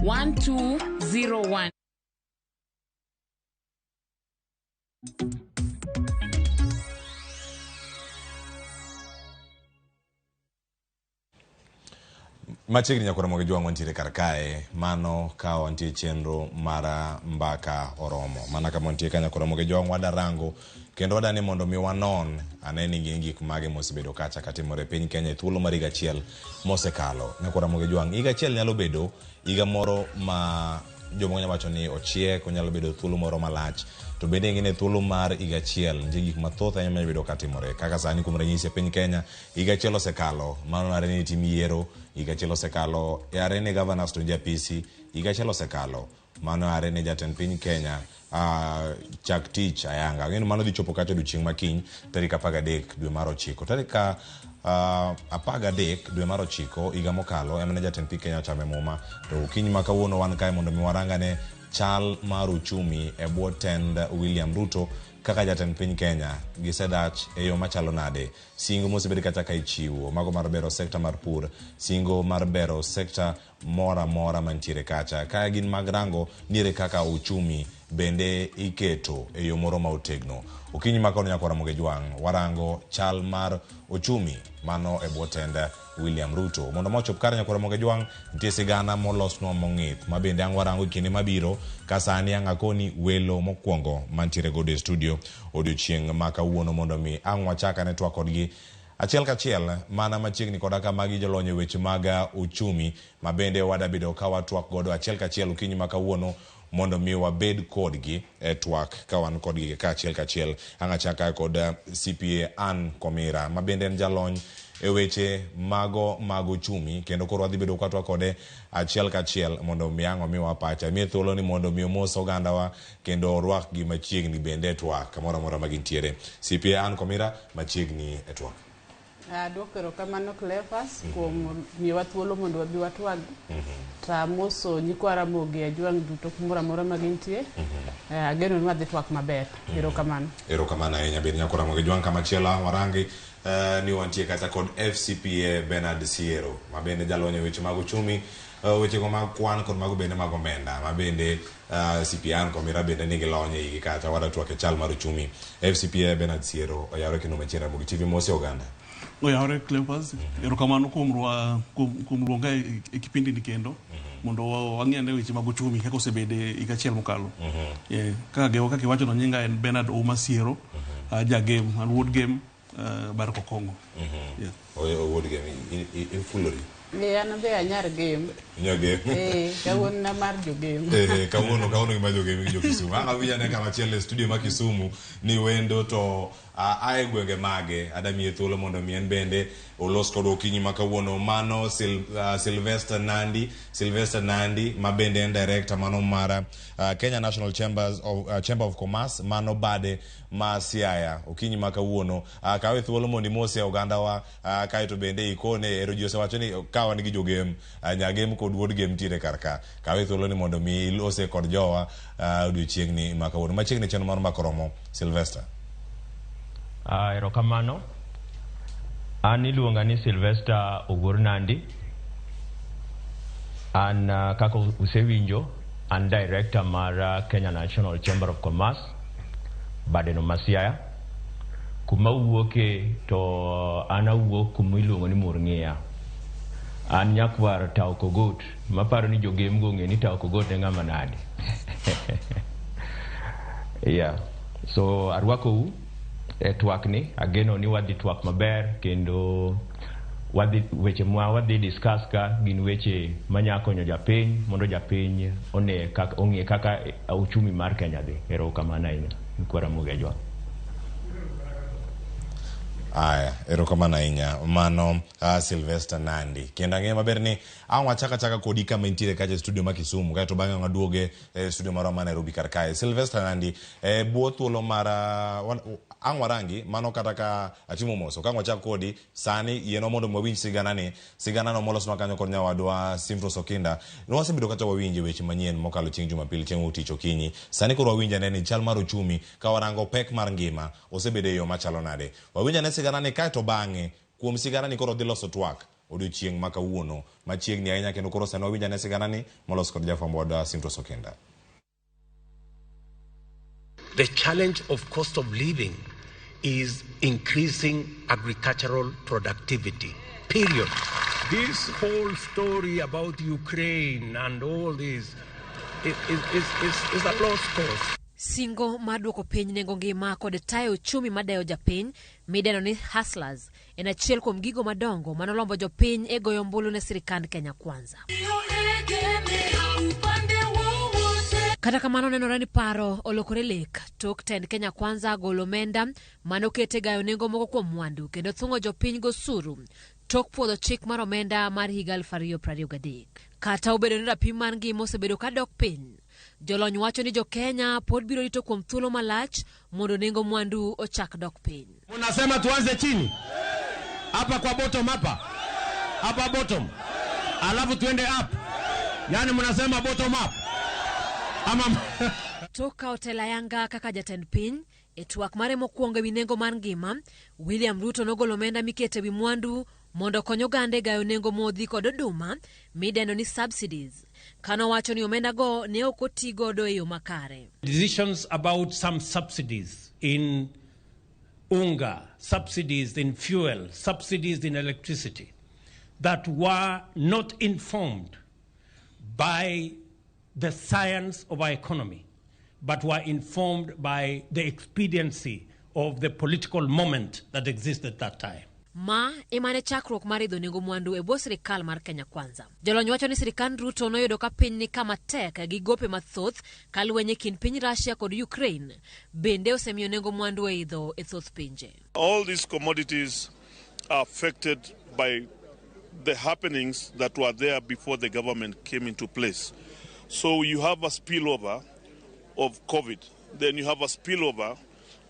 1201. Machiegni nyakora Ramogi Jwang' wantiere kar kae mano ka wantie chenro mar mbaka oromo mana kama wantie ka nyakora Ramogi Jwang' wada rango kendo wada ni mondo mi wanon ane ni gin gik mage mosebedo kacha katimore e piny Kenya e thuolo mar higa achiel mosekalo. Nyakora Ramogi Jwang' higa achiel nyalo bedo higa moro ma jomoko nyalo wacho ni ochiek, onyalo bedo thuolo moro malach to bende ing'e ni thuolo mar higa achiel nitie gik mathoth ahinya manyalo bedo katimore kaka sani kuom ranyisi e piny Kenya Higa achiel osekalo, mano are ni tim yiero, higa achiel osekalo, are ni governors donjo e apisi, higa achiel osekalo, mano are ni jatend piny Kenya uh, chak tich ayanga. Ang'eyo ni mano dhi chopo kata odiochieng' ma kiny tarik 13 dwe mar ochiko. Tarik 13 dwe mar ochiko higa mokalo ema ne jatend piny Kenya ochame muma. To okinyi ma kawuono wan kae mondo mi warangane chal mar uchumi e bwo tend William Ruto kaka jatend piny Kenya gisedach e yo machalo nade. Singo mosebed kacha ka ichiwo, mago mar bero sekta mar pur, singo mar bero sekta moro amora mantiere kacha. Ka gin mag rango ni ere kaka uchumi bende iketo e yo moro ma otegno. Okinyi ma kawuono nyaka Ramogi Jwang' warango chal mar ochumi mano e bwo tend William Ruto. Mondo ma ochop kare nyaka Ramogi Jwang' nitie sigana molosnwa mong'ith ma bende ang' warango e kinde mabiro ka sani ang' akoni welo mokwongo mantiere godo e studio odiochieng' ma kawuono mondo mi ang' wachak ane twak kodgi achiel kachiel mana machiegni koda ka magi jolony e weche mag uchumi ma bende wadabedo ka watwak godo achiel kachiel okinyi ma kawuono mondo mi wabed kodgi e twak ka wan kodgi ka achiel kachiel. Ang' achak kae kod CPA Ann Komira ma bende en jalony e weche mago mag uchumi kendo koro wadhi bedo ka watwak kode achiel kachiel mondo mi ang' omiwa pacha. Miye thuolo ni mondo mi omos ogandawa kendo orwakgi machiegni bende e twak kamoro amora ma gintiere. CPA Ann Komira machiegni e twak. Aduoko erokamano Cleophas kuom miyowa thuolo mondo wabi watwag. To amoso nyikwa Ramogi Ajwang' duto kumoro amora ma gintie. Ageno ni wadhi twak maber. Erokamano. Erokamano ahinya bende nyako Ramogi Ajwang' kamachielo ang' warangi ni wantie kata kod FCPA Bernard Siero ma bende jalony e weche mag uchumi, wechego mag kwan kod mago bende mag omenda ma bende CPA Ann Komira bende nigi lony e igi kacha wada twak e chal mar uchumi. FCPA Bernard Siero oyawre kendo machiegni Ramogi TV mose oganda. Oyawre Cleophas, erokamano kuom rwa kuom, kuom luonga e, e kipindi ni kendo mondo wang'i ane weche mag uchumi kaka osebede higa achiel mokalo. Yeah, kaka gewa kaka iwacho no nyinga en Bernard Ouma Siero, jagem, an wuod gem bar Kokongo. Yeah. Wuod gem, ifulori. Eh, an be anyar gem. Inyar gem. Eh, kawuono na mar jogem. Eh, kawuono kawuono gima jogem gi jo Kisumu. Ang' awinj ane kama chielo e studio ma Kisumu ni wendo to a e gwenge mage. Adamiye thuolo mondo mi en bende olos kodwa okinyi ma kawuono. Mano Sil, Sylvester Nandi, Sylvester Nandi ma bende en director mano mar Kenya National Chambers of, Chamber of Commerce mano bade ma Siaya okinyi ma kawuono. Kawe thuolo mondo imose ogandawa kaeto bende ikone ero ji osewacho ni ka wan gi jogem nyagem kod wuod gem nitiere kar ka. Kawe thuolo ni mondo mi ilose kod jowa odiochieng'ni ma kawuono. Machiegni chenro mar Mbaka Oromo, Sylvester. Erokamano. An iluonga ni Sylvester Owuor Nandi. An kaka usewinjo, an director mar Kenya National Chamber of Commerce, badeno ma Siaya. Kuma awuoke to an awuok kuma iluongo ni Murng'iya. An nyakwar Tao Kogot, maparo ni jogem go ong'e ni Tao Kogot ne ng'ama nade. Yeah. So arwakou e twakni, ageno ni wadhi twak maber kendo wadhi weche mwa wadhi discuss ka gin weche manya konyo japiny mondo japiny one kaka ong'e kaka uchumi mar Kenya dhi. Erokamano ahinya. Nyikwa Ramogi Ajwang'. Aya, erokamano ahinya. Mano Sylvester Nandi. Kendo ang'eyo maber ni ang' wachak achaka kodi kama intiere kacha e studio ma Kisumu kaeto bang'e ang' waduoge e studio marwa ma Nairobi kar kae. Sylvester Nandi, e bwo thuolo mar ang' warangi mano kata ka atimo mos ok ang' wachak kodi sani yienwa mondo wawinj sigana ni sigana no molosnwa kanyo kod nyawadwa Simfros Okinda. Ne wasebedo kata wawinje weche manyien mokalo chieng' Jumapil chieng' wuok tich okinyi. Sani koro wawinj ane ni chal mar uchumi ka warango pek mar ngima osebedo e yo machalo nade. Wawinj ane sigana ni kaeto bang'e kuom sigana ni koro dhi loso twak. Odiochieng' ma kawuono machiegni ahinya kendo koro sani wawinj ane siganani molos kod jafwambo wadwa Simtos Okenda. The challenge of cost of living is increasing agricultural productivity, period. This whole story about Ukraine and all this is a lost cause. Singo mar duoko piny nengo ngima kod tayo uchumi madewo japiny midendo ni Hustlers en achiel kuom gigo madongo manolombo jopiny e goyo ombulu ne sirikand Kenya Kwanza. Kata kamano nenore ni paro olokore lek tok tend Kenya Kwanza golo omenda manoket e gayo nengo moko kuom mwandu kendo thung'o jopiny gosuru tok puodho chik mar omenda mar higa 2023. Kata obedo ni rapim mar ngima osebedo ka dok piny, jolony wacho ni jokenya pod biro rito kuom thuolo malach mondo nengo mwandu ochak dok piny. Munasema tuanze chini hapa kwa bottom hapa hapa bottom, alafu tuende up, yani munasema bottom up ama Tok kawo telo ayanga kaka jatend piny e twak mare mokwongo ewi nengo mar ngima, William Ruto nogolo omenda miketo ewi mwandu mondo okony oganda e gayo nengo modhi kod oduma midendo ni subsidies. Kanowacho ni omenda go ne ok oti godo e yo makare. Decisions about some subsidies in unga, subsidies in fuel, subsidies in electricity that were not informed by the science of our economy, but were informed by the expediency of the political moment that existed at that time. Ma ema ne chakruok mar idho nengo mwandu e bwo sirikal mar Kenya Kwanza. Jolony wacho ni sirikand Ruto noyudo ka piny ni kama tek gi gope mathoth ka lweny e kind piny Russia kod Ukraine bende osemiyo nengo mwandu oidho e thoth pinje. All these commodities are affected by the happenings that were there before the government came into place. So you have a spillover of COVID, then you have a spillover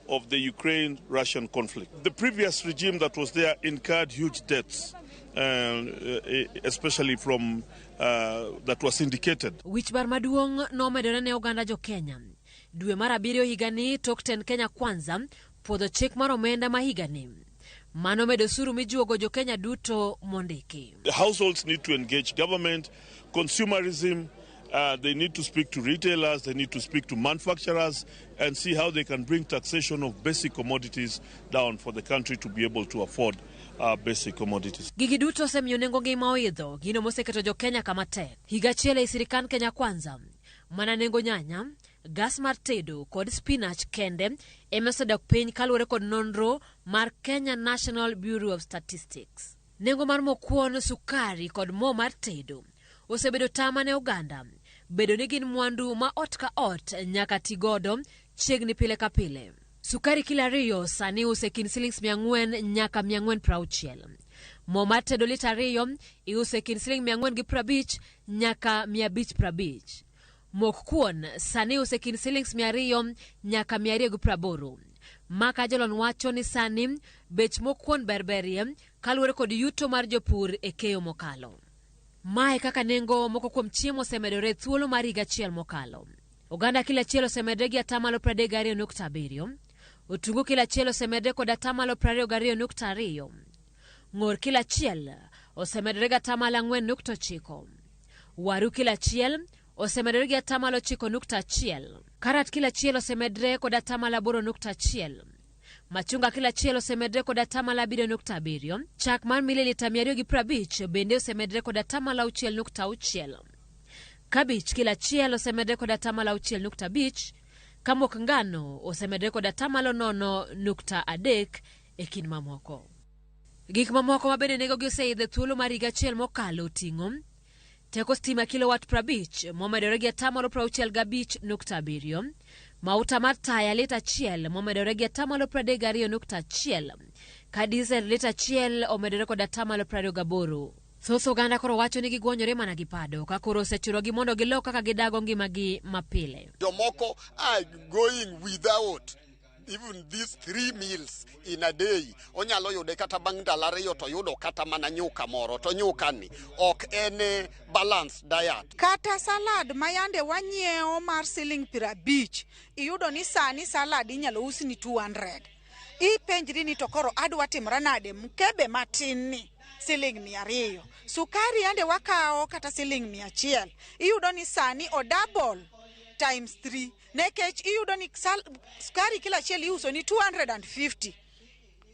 of the Ukraine-Russian conflict. The previous regime that was there incurred huge debts, especially from that was syndicated. Wich bar maduong' nomedore ne oganda jo Kenya. Dwe mar abiriyo higani tok tend Kenya Kwanza puodho chik mar omenda ma higani. Mano medo osuru mijuogo jo Kenya duto mondiki. The households need to engage government, consumerism, they need to speak to retailers, they need to speak to manufacturers and see how they can bring taxation of basic commodities down for the country to be able to afford basic commodities. Gigi duto osemiyo nengo ngima oidho, gino moseketo jo Kenya kama tek. Higa achiel ei sirikand Kenya Kwanza, mana nengo nyanya, gas mar tedo kod spinach kende ema osedok piny kaluwore kod nonro mar Kenya National Bureau of Statistics. Nengo mar mo kuon, sukari kod mo mar tedo osebedo tama ne oganda, bedo ni gin mwandu ma ot ka ot nyaka ti godo chiegni pile ka pile. Sukari kilo 2 sani iuso e kind silings 400 nyaka 460. Mo mar tedo lita 2 iuso e kind siling 450 nyaka 550. Mok kuon sani iuso e kind silings 200 nyaka 280. Maka jolony wacho ni sani bech mok kuon berberie kaluwore kod yuto mar jopur e keyo mokalo. Mae kaka nengo moko kuom chiemo osemedore e thuolo mar higa achiel mokalo. Oganda kilo achiel osemedore gi atamalo 32.7, otungu kilo achiel osemedore kod atamalo 22.2, ng'or kilo achiel osemedore gi atamalo 4.9, waru kilo achiel osemedore gi atamalo 9.1, karat kilo achiel osemedore kod atamalo 8.1, machunga kilo achiel osemedore kod atamalo 7.7, chak mar mililita 250 bende osemedore kod atamalo 6.6, kabich kilo achiel osemedore kod atamalo 6.5, ka mok ngano osemedore kod atamalo 0.3 e kind mamoko. Gik mamoko ma bende nengogi oseidho e thuolo mar higa achiel mokalo oting'o teko stima kilowatt 50 momedore gi atamalo 65.7, mauta mar taya lita 1 momedore gi atamalo 32.1, ka diesel lita 1 omedore kod atamalo 28. Thoth oganda koro wacho ni gigwonyore mana gi pado ka koro osechunogi mondo gilok kaka gidago ngimagi mapile. Jomoko are going without even these 3 meals in a day. Onyalo yude kata bang' ndalo 2 to yudo kata mana nyuka moro, to nyuka ni ok en balanced diet. Kata salad ma yande wanyiewo mar siling 50, iyudo ni sani salad inyalo usni 200. Ipenjri ni to koro adwa timra nade mkebe matin ni siling 200. Sukari yande wakawo kata siling 100. Iyudo ni sani o double times 3 nekech iyudo ni sukari kila achiel iuso ni 250.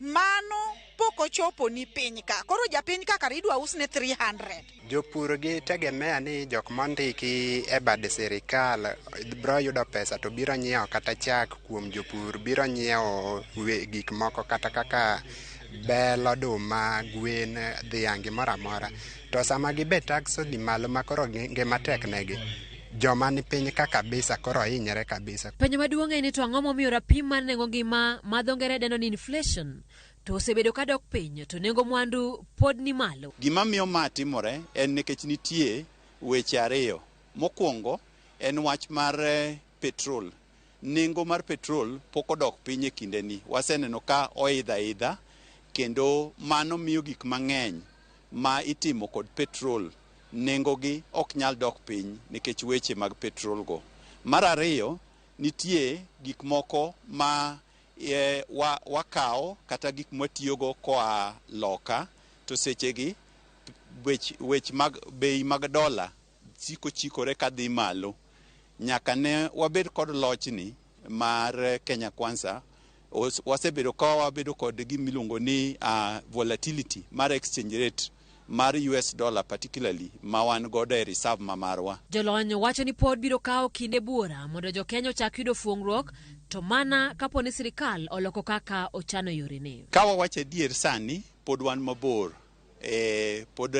Mano pok ochopo ni piny ka. Koro japiny ka kare idwa usne 300. Jopur gi tegemea ni jok mondiki e bad sirikal biro yudo pesa to biro nyiewo kata chak kuom jopur, biro nyiewo gik moko kata kaka bel, oduma, gwen, dhiang', gimoro amora. To sama gibe tax odhi malo ma koro ngima tek negi, joma ni piny ka kabisa koro hinyre kabisa. Penjo maduong' en ni to ang'o momiyo rapim mar nengo ngima ma dho ngere dendo ni inflation to osebedo ka dok piny to nengo mwandu pod ni malo. Gima miyo ma timore en nikech nitie weche ariyo. Mokwongo en wach mar petrol. Nengo mar petrol pok odok piny e kindeni. Waseneno ka oidho aidha kendo mano miyo gik mang'eny ma itimo kod petrol nengogi ok nyal dok piny nikech weche mag petrol go. Mar ariyo, nitie gik moko ma wakawo kata gik mwatiyogo koa loka to sechegi wech mag bei mag dola siko chikore kadhi malo. Nyaka ne wabed kod lochni mar Kenya Kwanza, wasebedo ka wabedo kod gimiluongo ni volatility mar exchange rate mar US dollar particularly ma wan godo e reserve ma marwa. Jolony wacho ni pod biro kawo kinde buora mondo jo-Kenya ochak yudo fuong'ruok to mana kapo ni sirikal oloko kaka ochano yorene. Ka wawacho adier sani pod wan mabor. Pod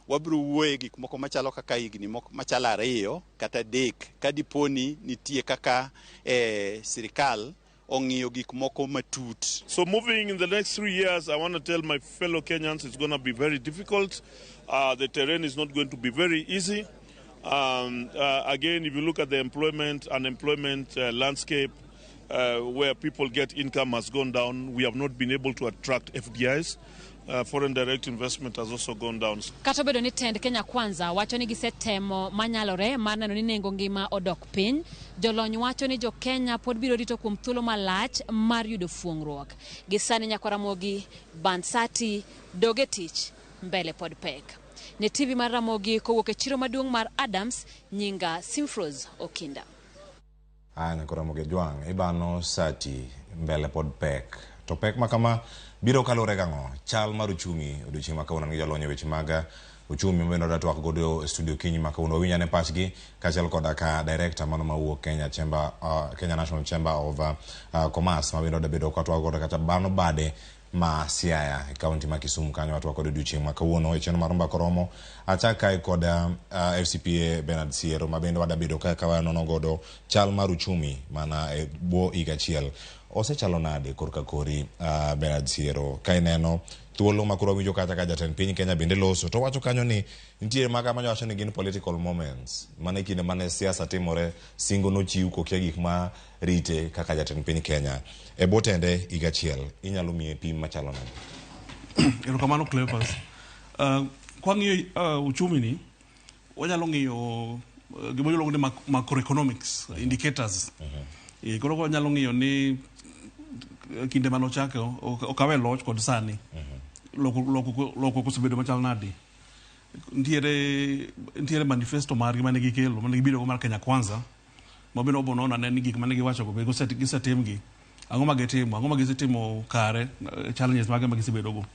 wabiro wuoye gik moko machalo kaka higni moko machalo 2 kata 3 ka diponi nitie kaka sirikal ong'iyo gik moko matut. So moving in the next 3 years, I want to tell my fellow Kenyans it's going to be very difficult. The terrain is not going to be very easy. Again, if you look at the employment, unemployment landscape, where people get income has gone down. We have not been able to attract FDIs. Foreign direct investment has also gone down. Kata obedo ni tend Kenya Kwanza wacho ni gisetemo manyalore mar neno ni nengo ngima odok piny, jolony wacho ni jo Kenya pod biro rito kuom thuolo malach mar yudo fuong'ruok. Gi sani Nyakwar Ramogi, Bansati, doge tich, mbele pod pek. Ne TV mar Ramogi kowuok e chiro maduong' mar Adams, nyinga Simfrose Okinda. Aya Nyakwar Ramogi Ojwang', ibano sati mbele pod pek. To pek ma kama biro kaluwore gang'o? Chal mar uchumi odiochieng' ma kawuono nigi jolony e weche mag uchumi mabende wadwa twak godo e studio kinyi ma kawuono. Wawinj ane pachgi kaachiel koda ka director mano mawuok Kenya Chamber, Kenya National Chamber of Commerce mabende wadwa bedo ka twak godo kata bano bade ma Siaya e kaunti ma Kisumu kanyo watwak godo odiochieng' ma kawuono e chenro mar Mbaka Oromo. Achak kae kod FCPA Bernard Siero mabende wadwa bedo ka wanono godo chal mar uchumi mana e bwo higa achiel. Osechalo nade korka kori Bernard Siero ka ineno thuolo ma koro wawinjo kata ka jatend piny Kenya bende loso to wacho kanyo ni nitie maga manyawacho ni gin political moments mane kinde mane siasa timore singo nochiw kokia gik ma rite kaka jatend piny Kenya e bwo tende higa achiel inyalo miye pim machalo nade? Erokamano Cleophas. Kwang'iyo uchumi ni wanyalo ng'iyo gima iluongo ni macroeconomics indicators. Koro wanyalo ng'iyo ni kinde mane ochake okawe loch kod sani lokruok osebedo machal nade. Nitiere manifesto margi mane gikelo mane gibiro go mar Kenya Kwanza ma bende obonono ane ni gik mane giwacho go be gisetimgi. Ang'o ma gitimo, ang'o ma gisetimo kare, challenges mage ma gisebedo go.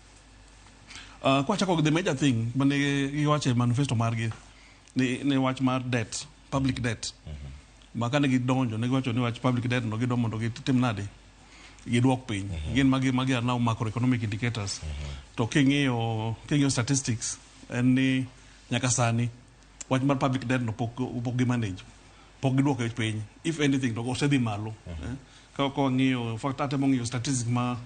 Kwachako gi the major thing mane giwacho e manifesto margi ni wach mar debt, public debt. Ma kane gidonjo ne giwacho ni wach public debt no gidwa mondo gitim nade, giduok piny. Gin magi are now macroeconomic indicators. To king'iyo statistics en ni nyaka sani wach mar public debt no pok gi manage, pok giduoke piny. If anything to osedhi malo. Ka wang'iyo, in fact atemo ng'iyo statistics ma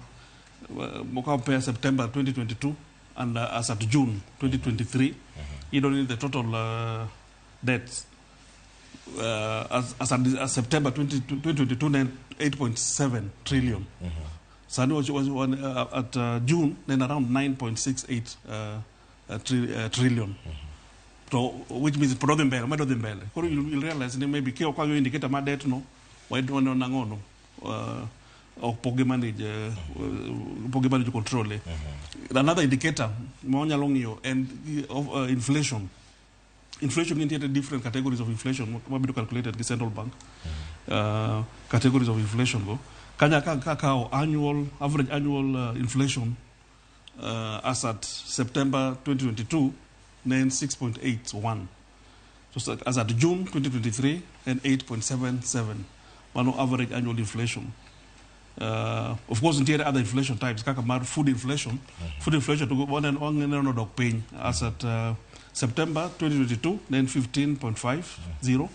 compare September 2022 and as at June 2023, you don't need the total debts as September 2022 then 8.7 trillion. Sani was at June then around 9.68 trillion. So which means pod odhi mbele, medo dhi mbele. Koro you'll realize ni maybe kwa indicator mar debt no, waidwa nang'ono. Ok pok gi manage pok gi manage control e. Another indicator ma wanyalo ng'iyo en of inflation. Inflation, nitie different categories of inflation mabedo calculated gi central bank. Categories of inflation go kanya ka kawo annual average annual inflation as at September 2022 ne en 6.81. So as at June 2023 en 8.77. Mano average annual inflation. Of course nitiere other inflation types kaka mar food inflation. Food inflation to waneno nodok piny as at September 2022 ne en 15.50,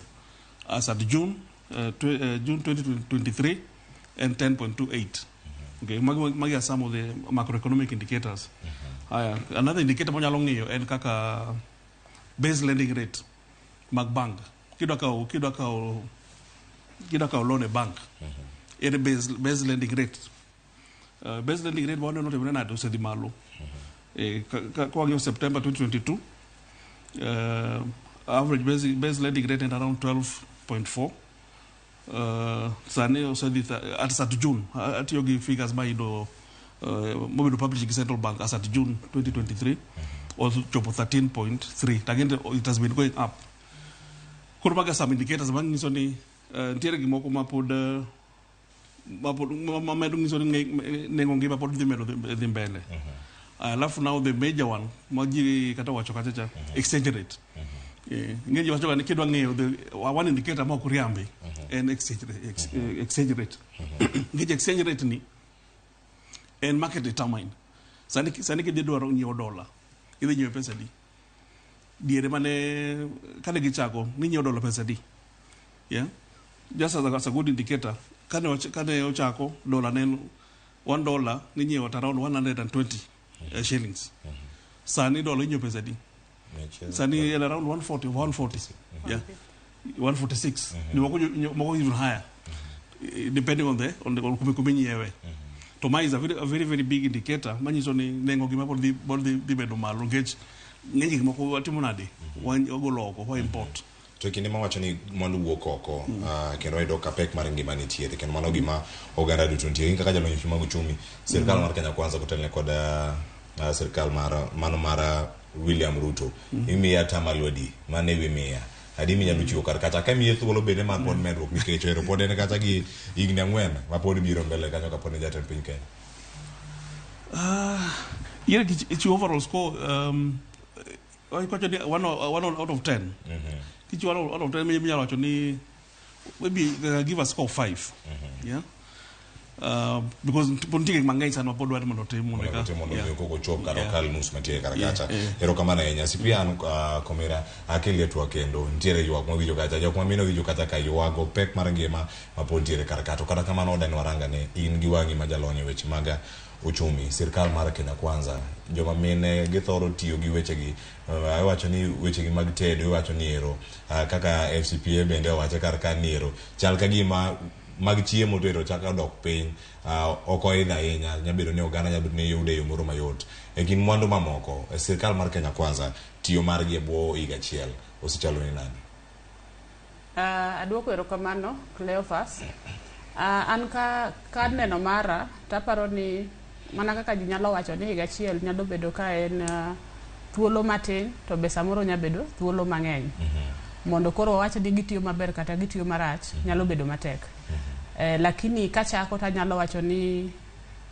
as at June 2023 en 10.28. Okay, magi are some of the macroeconomic indicators. Aya, another indicator manyalo ng'iyo en kaka base lending rate mag bank. Kidwa kawo loan e bank, ere base lending rate? Base lending rate waneno timore nade, osedhi malo. Ka wang'iyo September 2022, average base lending rate en around 12.4. Sani osedhi as at June, atiyo gi figures mayudo mobedo publish gi central bank as at June 2023, ochopo 13.3. To again it has been going up. Koro maga some indicators manyiso ni nitiere gimoko ma pod ma medo nyiso ni nengo ngima pod dhi medo dhi mbele. Alafu now the major one ma ji kata wacho kacha cha, exchange rate. Ng'eny ji wacho ga ni kidwa ng'eyo the one indicator ma ok riambi en exchange rate. Nikech exchange rate ni en market determined. Sani kidhi dwaro nyiewo dola, idhi nyiewe pesa adi? Diere mane kane gichako ninyiewo dola pesa adi? Yeah? Just as a good indicator, kane ochako dola ne en $1 ninyiewo at around 120 shillings. Sani dola inyiewo pesa adi? Sani en around 140, 140. Yeah. 146. Ni moko even higher. Depending on kuma inyiewe. To ma is a very very big indicator manyiso ni nengo gima pod dhi bedo malo nikech ng'eny gik moko watimo nade? Wagolo oko, wa import. To e kinde mawacho ni mwandu wuok oko, kendo wayudo ka pek mar ngima nitiere, kendo mano gima oganda duto nitiere. In kaka jalony weche mag uchumi, sirikal mar Kenya Kwanza kotelne kod sirikal mar mano mar William Ruto, imiye atamalo adi mane wi miya adi minyalo chiwo kar kacha ka imiye thuolo bende mar pod medruok, nikech ero pod en kacha gi higni 4 ma pod biro mbele kanyo kapod en jatend piny Kenya? Yeah, ichiwo overall score wacho ni one out of 10. Kichiwo one out of 10, minyalo wacho ni maybe give a score of 5. Yeah. Because pod nitie gik mang'eny sana ma pod dwaro mondo otim mondo mondo otim mondo mi koko chop kata okal nus mantiere kar kacha. Yeah. Erokamano ahinya, Cyprian Komira. Akelie twak kendo nitiere ywak mawinjo kacha, jok mamine winjo kacha ka ywago pek mar ngima ma pod nitiere kar ka. To kata kamano odeni waranga ni in gi wang'i ma jalony e weche mag uchumi, sirikal mar Kenya Kwanza, joma mine githoro tiyo gi wechegi, iwacho ni wechegi mag tedo, iwacho ni ero kaka FCPA bende owache kar ka ni ero chal ka gima mag chiemo to ero chako dok piny, ok oidho ahinya, nyabedo ni oganda nyabedo ni yude e yo moro mayot e kind mwandu mamoko. Sirikal mar Kenya Kwanza tiyo margi e bwo higa achiel osechalo ni nade? Aduoko erokamano, Cleophas. An ka neno mara taparo ni mana kaka ji nyalo wacho ni higa achiel nyalo bedo ka en thuolo matin, to be samoro nyalo bedo thuolo mang'eny. Mondo koro wawach ni gitiyo maber kata gitiyo marach nyalo bedo matek. Lakini kachako tanyalo wacho ni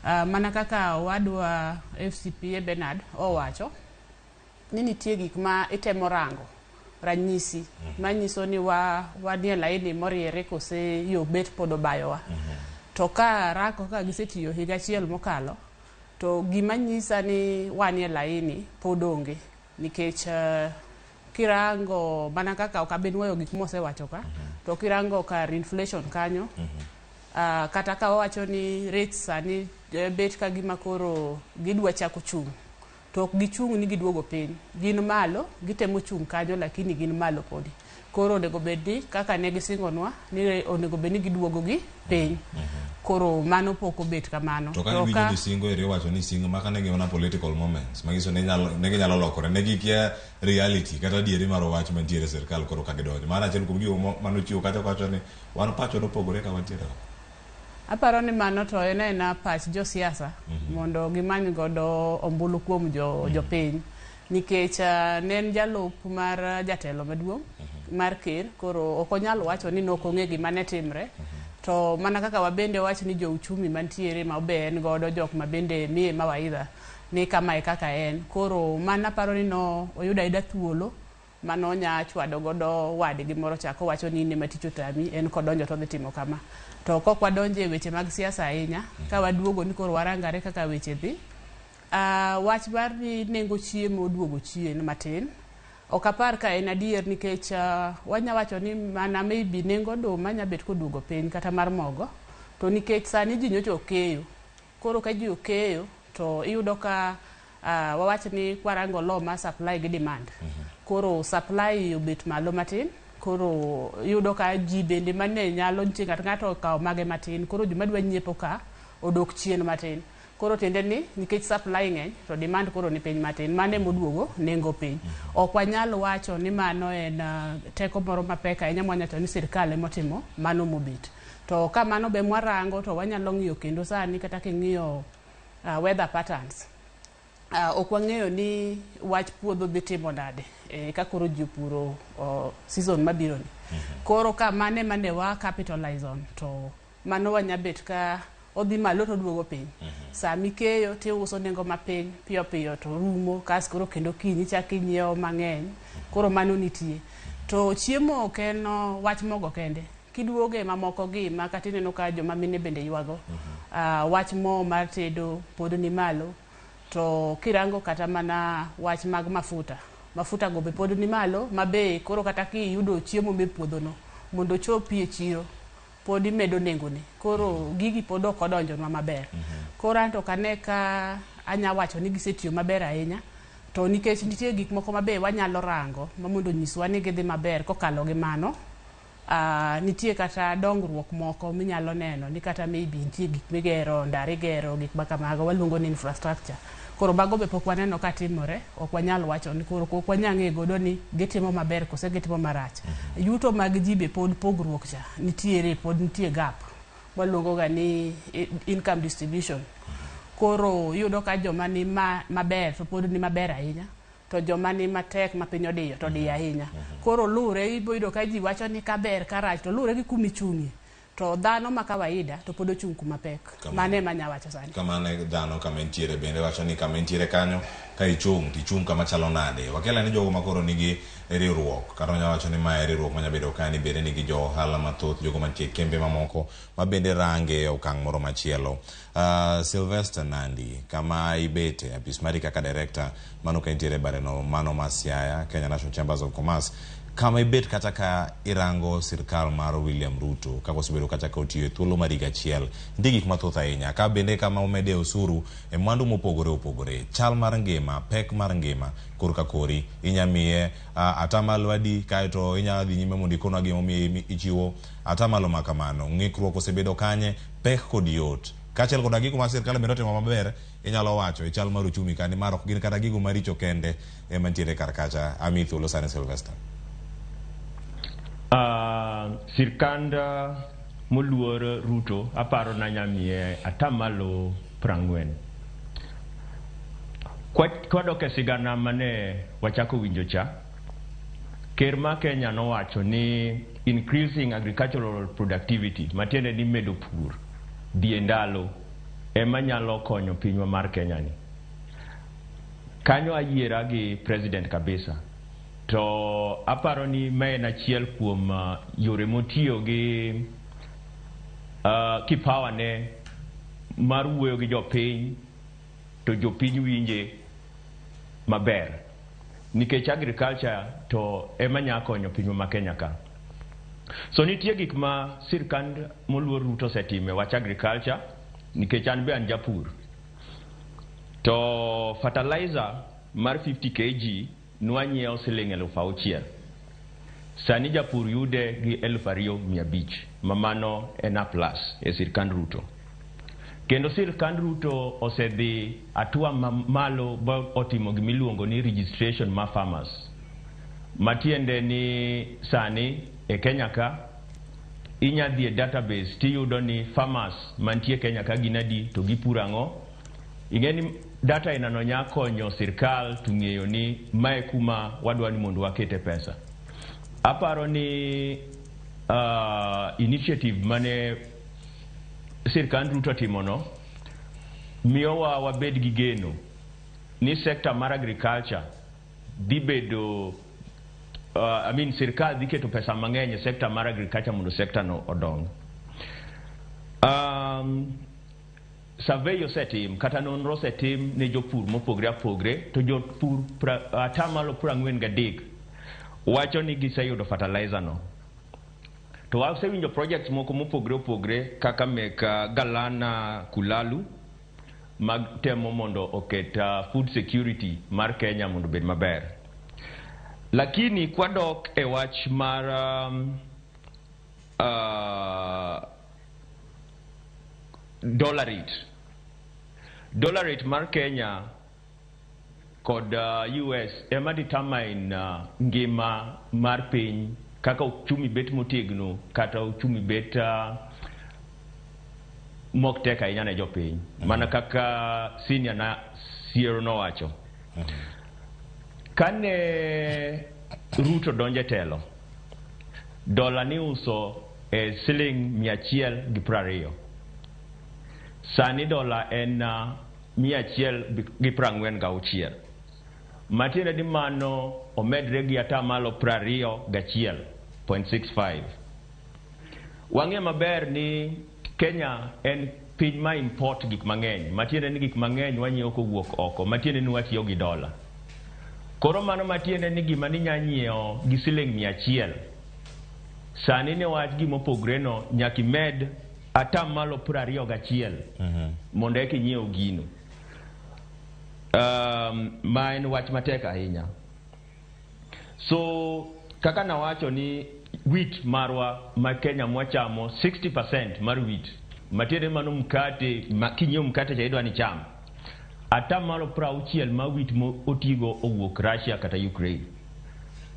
mana kaka owadwa FCPA Bernard owacho ni nitie gik ma itemo rango ranyisi manyiso ni wa wanie laini moriere kose yo bet pod obayowa. To ka rango kaka gisetiyo higa achiel mokalo, to gima nyisa ni wanie laini pod onge, nikech kirango mana kaka ok abi nuoyo gik mosewacho ka, to kirango kar inflation kanyo, kata ka wawacho ni rates sani bet ka gima koro gidwa chako chung', to ok gichung' ni giduogo piny, gin malo, gitemo chung' kanyo, lakini gin malo podi. Koro onego bed ni kaka ne gisingonwa ni onego bed ni giduogo gi piny, koro mano pok obet kamano. To kane winjo ni singo eri owacho ni singo maka ne gin mana political moments manyiso ni ne ginyalo lokore, ne gikia reality kata adieri mar wach mantiere e sirikal. Koro ka gidonjo mano achiel kuom gigo manochiwo kacha kawacho ni wan pacho nopogore ka wantiere oko. Aparo ni mano to en aena pach josiasa mondo gimany godo ombulu kuom jo, jopiny nikech ne en jalup mar jatelo maduong' mar ker koro ok onyal wacho ni nok ong'e gima ne timre to mana kaka wabende wach ni jouchumi mantiere ma be en godo jok ma bende miye mawaidha ni kamae kaka en koro mano aparo ni no oyudo ayuda thuolo mano nya chwado godo wadgi moro cha kowacho ni in ema tich otami en kodonjo to odhi timo kama to kok wadonjo e weche mag siasa ahinya ka waduogo ni koro warangare kaka weche dhi wach mar ni nengo chiemo oduogo chien matin ok apar ka en adier nikech wanya wacho ni mana maybe nengo oduma nya bet koduogo piny kata mar mogo to nikech sani ji nyocha okeyo koro ka ji okeyo to iyudo ka wawach ni kwarango law mar supply gi demand koro supply obet malo matin koro iyudo ka ji bende mane nyalo nitie ng'ato ng'ato okawo mage matin koro joma dwa nyiepo ka odok chien matin koro tiende ni nikech supply ng'eny to demand koro ni piny matin mano emoduogo nengo piny ok wanyal wacho ni mano en teko moro mapek ahinya mwanya wacho ni sirikal emotimo mano mobet to ka mano be mwarango to wanyalo ng'iyo kendo sani kata king'iyo weather patterns ok wang'eyo ni wach puodho dhi timo nade ka koro ji opuro season mabiro ni koro ka mane mane wa capitalize on to mano wanya bet ka odhi malo to oduogo piny sami keyo tiuso nengo mapiny piyo piyo to rumo kas koro kendo kiny ichak inyiewo mang'eny koro mano nitie to chiemo ok en wach mogo kende kiduoge mamoko gi ma kata ineno ka joma mine bende ywago wach mo mar tedo pod ni malo to kirango kata mana wach mag mafuta mafuta go be pod ni malo ma be koro kata kiyudo chiemo me puodho no mondo ochopi e chiro pod imedo nengone koro gigi pod ok odonjonwa maber koro anto ok ane ka anya wacho ni gisetiyo maber ahinya to nikech nitie gik moko mabe wanyalo rango ma mondo onyiswa ni gidhi maber kokalo gi mano nitie kata dongruok moko minyalo neno ni kata maybe nitie gik migero ndara igero gik makamago waluongo ni infrastructure koro mago be pok waneno ka timore ok wanyal wacho ni koro ok wanyal ng'e godo ni gitimo maber kose gitimo marach yuto mag ji be pod pogruok cha nitiere pod nitie gap waluongo ga ni income distribution koro iyudo ka joma ni maber to pod ni maber ahinya to joma ni matek ma piny odiyo to odiyo ahinya koro lure ibo yudo ka ji wacho ni kaber karach to lure gi kuma ichung'ie to dhano ma kawaida to pod ochung' kuma pek mano ema anya wacho sani Kamano e dhano kama entiere bende wacho ni kama entiere kanyo ka ichung' to ichung' kama chalo nade wakiela ni jogo makoro nigi riwruok kata wanyalo wacho ni mae riwruok manya bedo ka ni bende nigi jo ohala mathoth jogo mantie kembe mamoko ma bende range e okang' moro machielo Sylvester Nandi kama ibete apis mari kaka director mano ka intiere e badeno mano ma Siaya Kenya National Chambers of Commerce kama ibet kata ka irango sirkal mar William Ruto kaka osebedo kata ka otiyo e thuolo mar higa achiel nitie gik mathoth ahinya ka bende kama omede osuru e mwandu mopogore opogore chal mar ngima pek mar ngima korka kori inya miye atamalo adi kaeto inya dhi nyime mondo ikonwa gimomiyo ichiwo atamalo ma kamano ng'ikruok osebedo kanye pek kod yot kaachiel koda gigo ma sirkal bende otimo maber inyalo wacho e chal mar uchumi ka nimar ok gin kata gigo maricho kende ema nitiere kar kacha amiyi thuolo sani Sylvester Sirkand moluor Ruto aparo nanyamiye atamalo 40. Kwadok e sigana mane wachako winjo cha, ker ma Kenya nowacho ni increasing agricultural productivity, matiende ni medo pur dhi e ndalo ema nyalo konyo pinywa mar Kenya ni. Kanyo ayiera gi president kabisa. To aparo ni ma en achiel kuom yore motiyo gi kipawa ne mar wuoyo gi jopiny to jopiny winje maber nikech agriculture to ema nya konyo pinywa ma Kenya ka. So nitie gik ma sirkand moluor Ruto osetimo e wach agriculture nikech an be an japur. To fertilizer mar 50 kg nwanyiewo siling 6,000. Sani japur yude gi 2,500 ma mano en a plus e sirkand Ruto. Kendo sirkand Ruto osedhi hatua malo ba otimo gimiluongo ni registration mar farmers. Matiende ni sani e Kenya ka Inya dhi e database tiyudo ni farmers mantie Kenya ka gin adi to gipuro ang'o. Ing'e ni data inano nya konyo sirkal to ng'eyo ni mae kuma wadwa ni mondo wakete pesa. Aparo ni initiative mane sirkand Ruto timono miyowa wabed gi geno ni sector mar agriculture dhi bedo I mean sirkal dhi keto pesa mang'eny e sector mar agriculture mondo sector no odong. Survey osetim kata nonro osetim ne jopur mopogre apogre to jopur atamalo 43 wacho ni giseyudo fertilizer no. To wasewinjo projects moko mopogre opogre kaka mek Galana Kulalu mag temo mondo oket food security mar Kenya mondo obed maber. Lakini kwadok e wach mar dollar rate. Dollar rate mar Kenya kod US ema determine ngima mar piny kaka uchumi bet motegno kata uchumi bet mok tek ahinya ne jopiny. Mana kaka senior na Siero nowacho. Kane Ruto donjo e telo, dola ni uso e siling 120. Sani dola en 146. Matiende ni mano omedre gi atamalo 21.65. Wang'e maber ni Kenya en piny ma import gik mang'eny. Matiende ni gik mang'eny wanyiewo kowuok oko. Matiende ni watiyo gi dola. Koro mano matiende ni gima ninya nyiewo gi siling 100. Sani ne wach gimopogre no nyaka imed atamalo 21 mondo eka inyiew gino. Ma en wach matek ahinya. So kaka nawacho ni wheat marwa ma Kenya mwachamo 60% mar wheat. Matiende mano mkate, kinyiewo mkate cha idwa ni cham. Atamalo 60 ma wheat mo otigo owuok Russia kata Ukraine.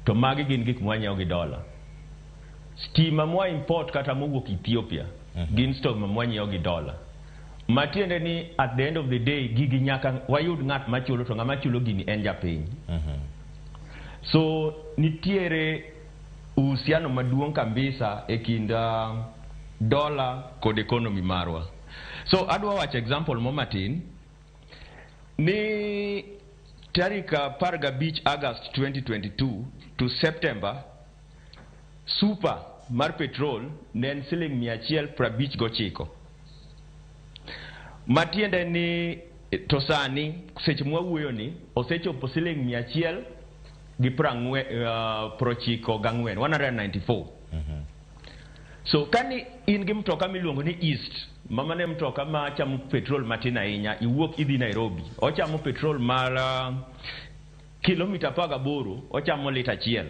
To magi gin gik mwanyiewo gi dola. Stima mwa import kata mowuok Ethiopia gin stima mwanyiewo gi dola. Matiende ni at the end of the day gigi nyaka wayud ng'at machulo to ng'ama chulo gini en japiny. So nitiere uhusiano maduong' kabisa e kind dola kod economy marwa. So adwa wacho example mo matin ni tarik 15 August 2022 to September super mar petrol ne en siling 159. Matiende ni to sani seche mwawuoyo ni osechopo siling 194, 194. So kani in gi mtoka miluongo ni East, mama ne mtoka ma chamo petrol matin ahinya, iwuok idhi Nairobi, ochamo petrol mar kilomita 18, ochamo lita 1.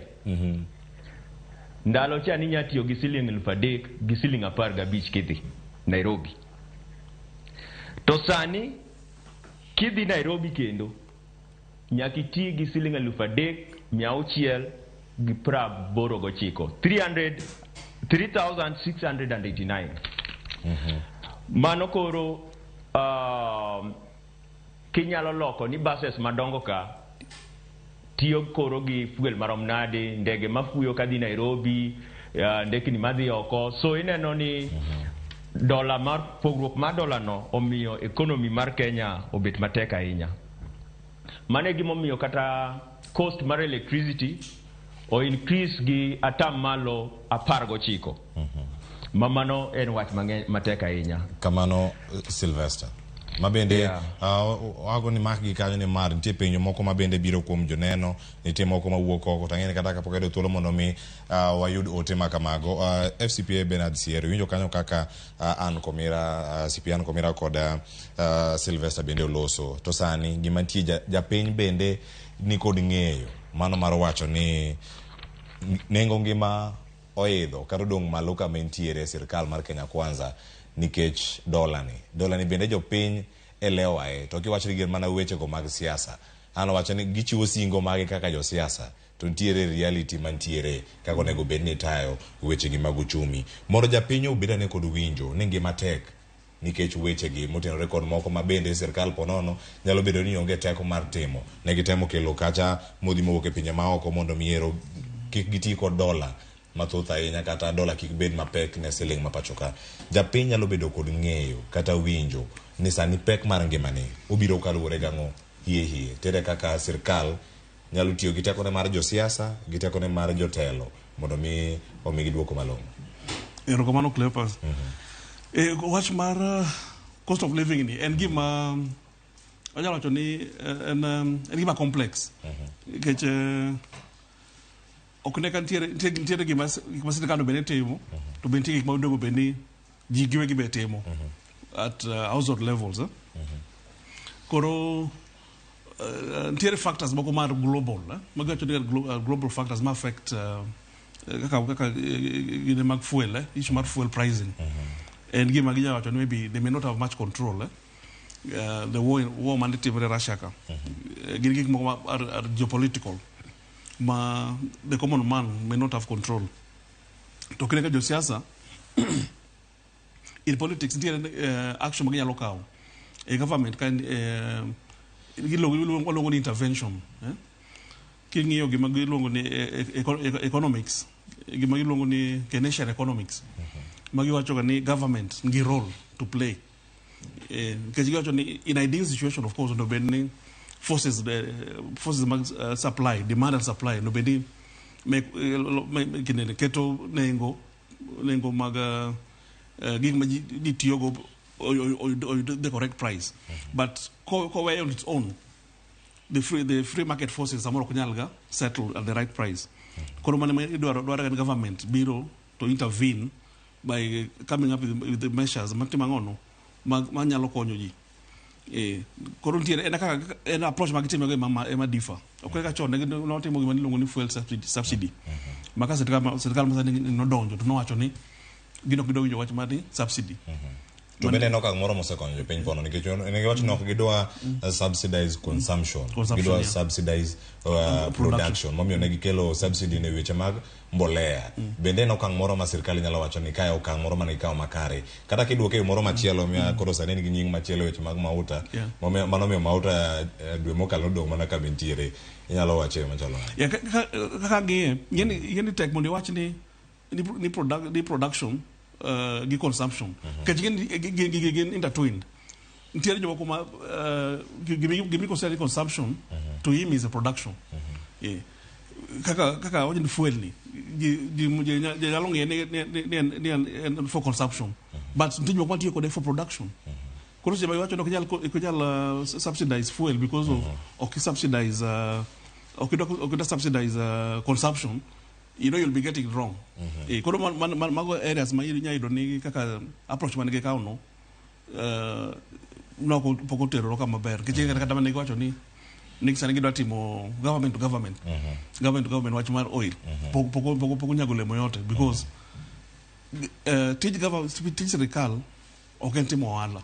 Ndalo cha ninya tiyo gi siling 3,000 gi siling 15 kidhi Nairobi. To sani kidhi Nairobi kendo nyaka iti gi siling 3,689, 3,689. Mano koro kinyalo loko ni buses madongo ka tiyo koro gi fuel marom nade, ndege mafuyo kadhi Nairobi, ndekni madhi oko. So ineno ni dola mar pogruok mar dola no omiyo economy mar Kenya obet matek ahinya. Mano e gimomiyo kata cost mar electricity o increase gi atamalo 19. Ma mano en wach mang'eny matek ahinya. Kamano Sylvester. Ma bende wago ni mak gi kanyo ni mar nitie penjo moko ma bende biro kuom joneno, nitie moko mawuok oko to ang'e ni kata kapok ayudo thuolo mondo mi wayud ote ma kamago. FCPA Bernard Siero winjo kanyo kaka Ann Komira, CPA Ann Komira kod Sylvester bende oloso. To sani gima nitie japiny bende ni kod ng'eyo mano mar wacho ni nengo ngima oidho kata odong' malo kama entiere sirkal mar Kenya Kwanza nikech dola ni. Dola ni bende jopiny elewae to kiwacho ni gin mana wechego mag siasa. An wacho ni gichiwo singo mage kaka josiasa to nitiere reality mantiere kaka onego bed ni itayo wechegi mag uchumi. Mondo japiny obed ane kod winjo ni ngima tek nikech wechegi motenore kod moko ma bende sirkal ponono nyalo bedo ni onge teko mar timo. Ne gitemo kelo kacha modhi mowuok e pinje maoko mondo mi ero kik giti kod dola mathoth ahinya kata dola kik bed mapek ne siling ma pacho ka. Japiny nyalo bedo kod ng'eyo kata winjo ni sani pek mar ngimani obiro kaluwore gang'o hie hie. Tere kaka sirkal nyalo tiyo gi tekone mar josiasa gi tekone mar jotelo mondo mi omigi duoko malong'o. Erokamano Cleophas. Wach mar cost of living ni en gima anyalo wacho ni en gima complex. Nikech ok ne ka nitiere gima gik ma sirkal onego bed ni timo, to be nitie gik ma onego bed ni ji giwegi be timo at household levels. Koro nitiere factors moko mar global, magiwacho ni global factors ma affect kaka gine mag fuel, issue mar fuel pricing. En gima ginyalo wacho ni maybe they may not have much control. The war mane timore Russia ka. Gin gik moko ma are geopolitical ma the common man may not have control. To kine ka josiasa in politics nitiere action ma ginyalo kawo e government ka giluongo ni intervention. King'iyo gima giluongo ni economics, gima giluongo ni Keynesian economics, ma giwacho ga ni government nigi role to play. Nikech giwacho ni in ideal situation, of course, onego bed ni forces mag supply, demand and supply, onego bed ni keto nengo mag gik ma ji tiyogo oyud the correct price. But koweyo on its own, the free market forces samoro ok nyal ga settle at the right price. Koro mano ema idwaro dwaro ga ni government biro to intervene by coming up with the measures matimo ang'ono manyalo konyo ji. Koro nitiere en kaka en approach ma gitimo go ema differ. Ok kaka chon ne notimo gima niluongo ni fuel subsidy. Ma ka sirkal masani nodonjo to nowacho ni gin ok gidwa winjo wach mar ni subsidy. To bende en okang' moro mosekonyo jopiny kono nikech ne giwacho ni ok gidwa subsidize consumption, Consumption, gidwa subsidize production, momiyo ne gikelo subsidy ne weche mag mbolea. Bende en okang' moro ma sirkal nyalo wacho ni kae okang' moro mane gikawo makare. Kata kiduoke e yo moro machielo miya koro sani en gi nying machielo weche mag mauta. Mano miyo mauta dwe mokalo nodong' mana kama entiere. Inyalo wache machalo nade? Yeah, kaka ng'iye, ing'e ni tek mondo iwach ni production gi consumption. Nikech gin intertwined. Nitiere jomoko ma gimi consider ni consumption to him is a production. Yeah. Kaka wacho ni fuel ni ji nyalo ng'iye ni en for consumption. But nitie jomoko matiyo kode for production. Koro seche ma iwacho ni ok inyal subsidize fuel because of ok subsidize ok idwa subsidize consumption, you know you'll be getting it wrong. Koro mago areas ma inya yudo ni kaka approach mane gikawo no noko pok oterore kama ber. Nikech kata mane giwacho ni sani gidwa timo government to government, government to government wach mar oil pok onyago olemo yote because tij government, tij sirikal ok en timo ohala.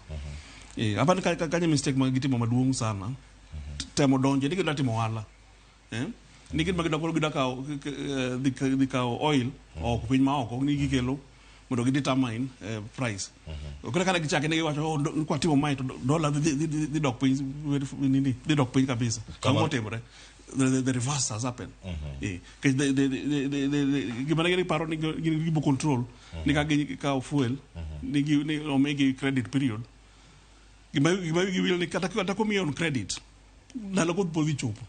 Apani kanyo mistake ma gitimo maduong' sana. Temo donjo ni gidwa timo ohala. Ni gin ma gidwa koro gidwa kawo dhi kawo oil oko piny ma oko ni gikelo mondo gi determine price. Koro kane gichake ne giwacho, oh, kwatimo mae to dollar dhi dok piny nini dhi dok piny kabisa. Ang'o motimore? The reverse has happened. Nikech gima ne giparo ni gin gibo control ni ka gikawo fuel ni omigi credit period. Gima giwil ni kata komiyi on credit ndalo go pod dhi chopo.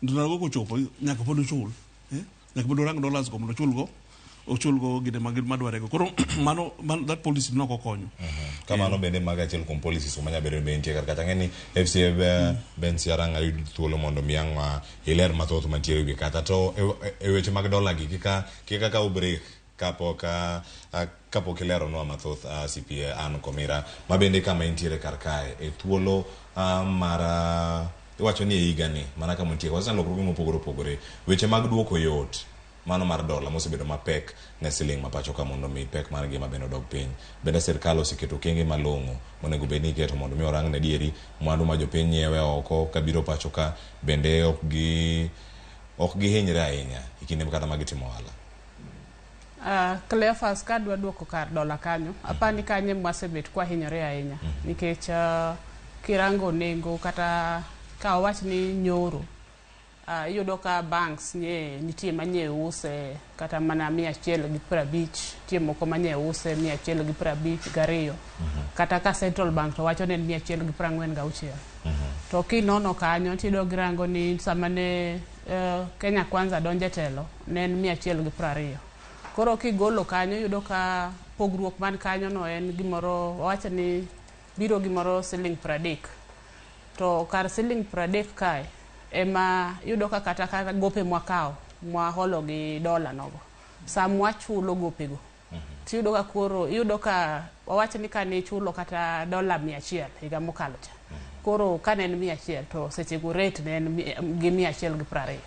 Ndalo go kochopo nyaka pod ochul. Nyaka pod orang dollars go mondo ochul go ochul go gine madware go. Koro mano that policy nok okonyo. Kamano bende mago achiel kuom policies ma nyalo bedo ni be nitie kar kacha. Ang'e ni FCA Ben Siarang ayud thuolo mondo mi ang' iler mathoth mantiere e wiye kata to e weche mag dola gi kik akaw break kapok ileronwa mathoth, CPA Ann Komira ma bende kama intiere kar kae e thuolo mar iwacho ni e higani mana kama nitie waseneno lokruoge mopogore opogore weche mag duoko yot mano mar dola mosebedo mapek ne siling ma pacho ka mondo mi pek mar ngima bende odog piny. Bende sirkal oseketo okenge malong'o monego bed ni iketo mondo mi orang ne dieri mwandu ma jopiny nyiewe oko kabiro pacho ka bende ok gi ok gihinyre ahinya e kinde kata ma gitimo ohala. Cleophas, kadwa duoko kar dola kanyo, apani kanyo ema wasebet kwahinyore ahinya. Nikech kirango nengo kata ka wawach ni nyoro, iyudo ka banks nye nitie manye use kata mana 150, nitie moko manye use 152. Kata ka Central Bank to wacho ni en 146. To kinono kanyo tiyudo girango ni sama ne Kenya Kwanza donjo e telo ne en 120. Koro kigolo kanyo iyudo ka pogruok man kanyo no en gimoro, wawach ni biro gimoro siling 30. To kar siling 30 kae ema iyudo ka kata ka gope mwakawo mwaholo gi dola nogo, sama wachulo gopego tiyudo ka koro iyudo ka wawach ni kane ichulo kata dola 100 higa mokalo cha, koro kane en 100 to sechego rate ne en gi 120.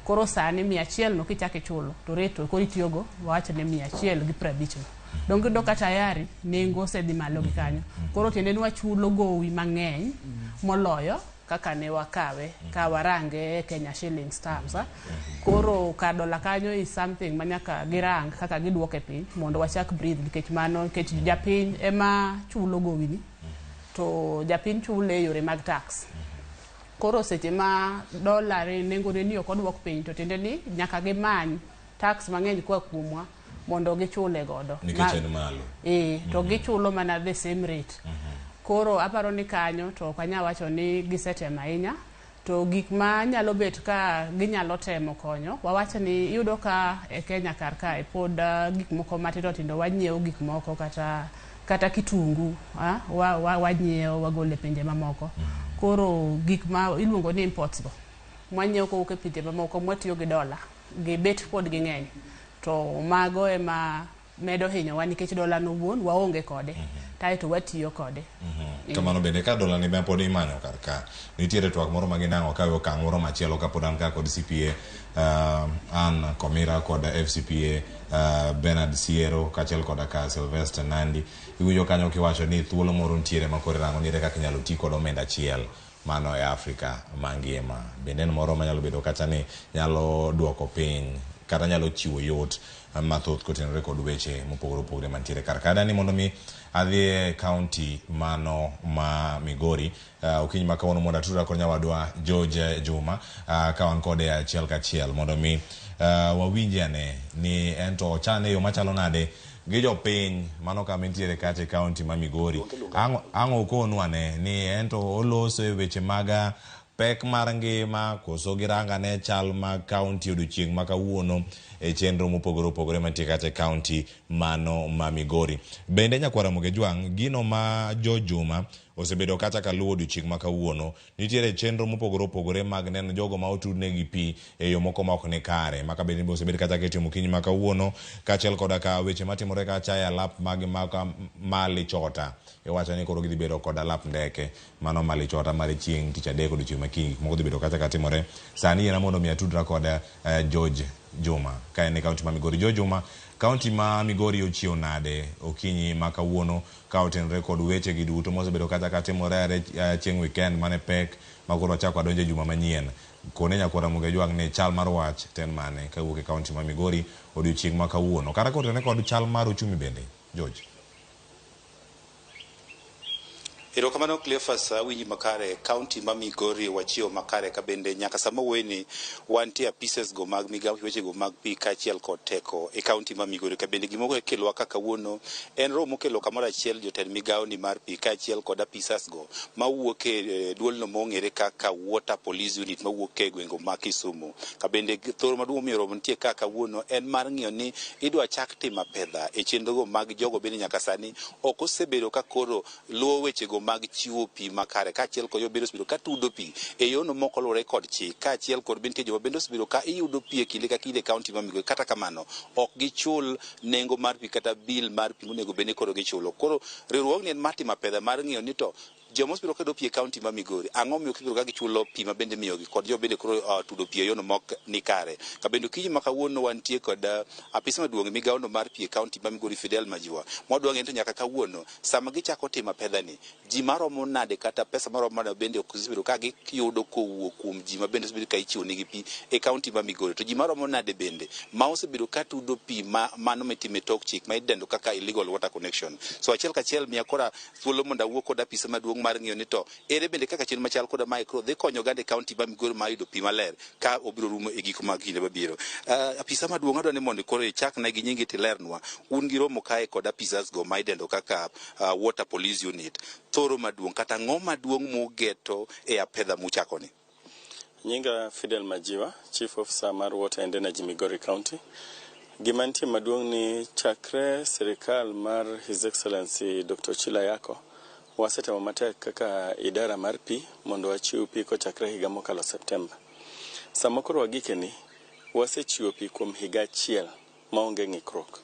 Koro sani 100 no kichako ichulo to rate to koro itiyogo wawach ni 150 no. Donge iyudo ka tayari nengo osedhi malo gi kanyo. Koro tiende ni wachulo gowi mang'eny moloyo kaka ne wakawe ka warange e Kenya shillings terms. Koro kar dola kanyo is something manyaka girang kaka giduoke piny mondo wachak breathe, nikech mano nikech japiny ema chulo gowi ni to japiny chule e yore mag tax. Koro seche ma dola nengone ni ok oduok piny to tiende ni nyaka gimany tax mang'eny koa kuomwa mondo gichule godo. Nikech en malo. To gichulo mana the same rate. Koro aparo ni kanyo to ok anyal wacho ni gisetemo ahinya. To gik ma nyalo bet ka ginyalo temo konyo, wawach ni iyudo ka e Kenya kar kae pod gik moko matindo tindo wanyiewo gik moko kata kitungu wanyiewo wagolo e pinje mamoko. Koro gik ma iluongo ni imports go mwanyiewo kowuok e pinje mamoko mwatiyo gi dola gibet pod ging'eny, to mago ema medo hinyowa nikech dola no wuon waonge kode kaeto watiyo kode. Kamano bende ka dola ni be pod imanyo kar ka, nitiere twak moro ma ginang'o ka okang' moro machielo kapod an ka kod CPA Ann Komira kod FCPA Bernard Siero kaachiel koda ka Sylvester Nandi. Iwinjo kanyo kiwacho ni thuolo moro nitiere ma koro irango ni ere kaka inyalo ti kod omenda achiel mano e Afrika mangima. Bende en moro manyalo bedo kata ni nyalo duoko piny kata nyalo chiwo yot mathoth kotenore kod weche mopogore opogore mantiere kar ka. Adani mondo mi adhi e kaunti mano ma Migori okinyi ma kawuono mondo atudra kod nyawadwa George Juma ka wan kode achiel kachiel mondo mi wawinje ane ni en to ochane e yo machalo nade gi jopiny mano kama entiere kacha e kaunti ma Migori. Ang' okonu ane ni en to oloso e weche mag pek mar ngima koso girangane chal mag kaunti odiochieng' ma kawuono e chenro mopogore opogore mantie kacha e kaunti mano ma Migori. Bende nyakwar Ramogi Jwang', gino ma George Juma osebedo kacha kaluwo odiochieng' ma kawuono, nitiere chenro mopogore opogore mag neno jogo ma otudnegi pi e yo moko ma ok ni kare, ma kabende be osebed kacha kitimo okinyi ma kawuono, kaachiel koda ka weche matimore kacha e alap mag Malichota. Iwacho ni koro gidhi bedo kod alap ndeke mano Malichota mar chieng' tich adek odiochieng' ma kiny, gik moko dhi bedo kacha katimore. Sani yiena mondo mi atudra kod George Juma ka en e kaunti ma Migori. George Juma, kaunti ma Migori ochiew nade okinyi ma kawuono ka otenore kod weche gi duto mosebedo kacha katimore are chieng' weekend mane pek ma koro wachako wadonjo e juma manyien. Kone nyakwar Ramogi Ajwang' ni chal mar wach ten mane kawuok e kaunti ma Migori odiochieng' ma kawuono. Kata kotenore kod chal mar uchumi bende, George. Erokamano Cleophas, awinji makare. Kaunti ma Migori wachiewo makare ka bende nyaka sama wuoyeni wantie apises go mag migawo weche go mag pi kaachiel kod teko e kaunti ma Migori. Ka bende gima okelowa ka kawuono en romo mokelo kamoro achiel jotend migawo ni mar pi kaachiel kod apisas go mawuok e duolno mong'ere kaka Water Police Unit mawuok e gwenge ma Kisumu. Ka bende thoro maduong' momiyo romo nitie ka kawuono en mar ng'iyo ni idwa chak timo apedha e chenro go mag jogo bende nyaka sani ok osebedo ka koro luwo weche go mag chiwo pi makare kaachiel kod jogo bende osebedo ka tudo pi e yono mok oluwore kod chik kaachiel kod bende nitie joma bende osebedo ka iyudo pi e kinde ka kinde e kaunti ma Migori. Kata kamano ok gichul nengo mar pi kata bill mar pi monego bed ni koro gichulo. Koro riwruogni en mar timo apedha mar ng'iyo ni to Joma osebedo ka yudo pi e kaunti ma Migori, ang'o miyo gibedo ka gichulo pi ma bende imiyogi kod joma bende koro tudo pi e yono mok ni kare. Ka bende okinyi ma kawuono wantie kod apisa maduong' e migawono mar pi e kaunti ma Migori Fidel Majiwa. Mwadwa ng'eyo to nyaka kawuono sama gichako timo apedha ni, ji maromo nade kata pesa maromo nade bende ok osebedo ka giyudo kowuok kuom ji ma bende osebedo ka ichiwo negi pi e kaunti ma Migori. To ji maromo nade bende ma osebedo ka tudo pi ma mano mitimo e tok chik ma idendo kaka illegal water connection. So achiel kachiel miya kora thuolo mondo awuo kod apisa maduong' mar ng'iyo ni to ere bende kaka chenro machal koda mae koro dhi konyo oganda e kaunti ma Migori mar yudo pi maler ka obiro rumo e giko mag kinde mabiro. Apisa maduong' adwa ni mondo koro ichakna gi nyingi tilernwa. Un gi romo kae kod apisas go ma idendo kaka water police unit. Thoro maduong' kata ang'o maduong' mugeto e apedha muchako ni? Nyinga Fidel Majiwa, Chief Officer mar Water and Energy Migori County. Gima nitie maduong' ni chakre sirikal mar His Excellency Dr. Ochilo Ayacko, wasetemo matek kaka idara mar pi mondo wachiw pi kochakre higa mokalo Septemba. Sama koro wagikeni, wasechiwo pi kuom higa achiel maonge ng'ikruok.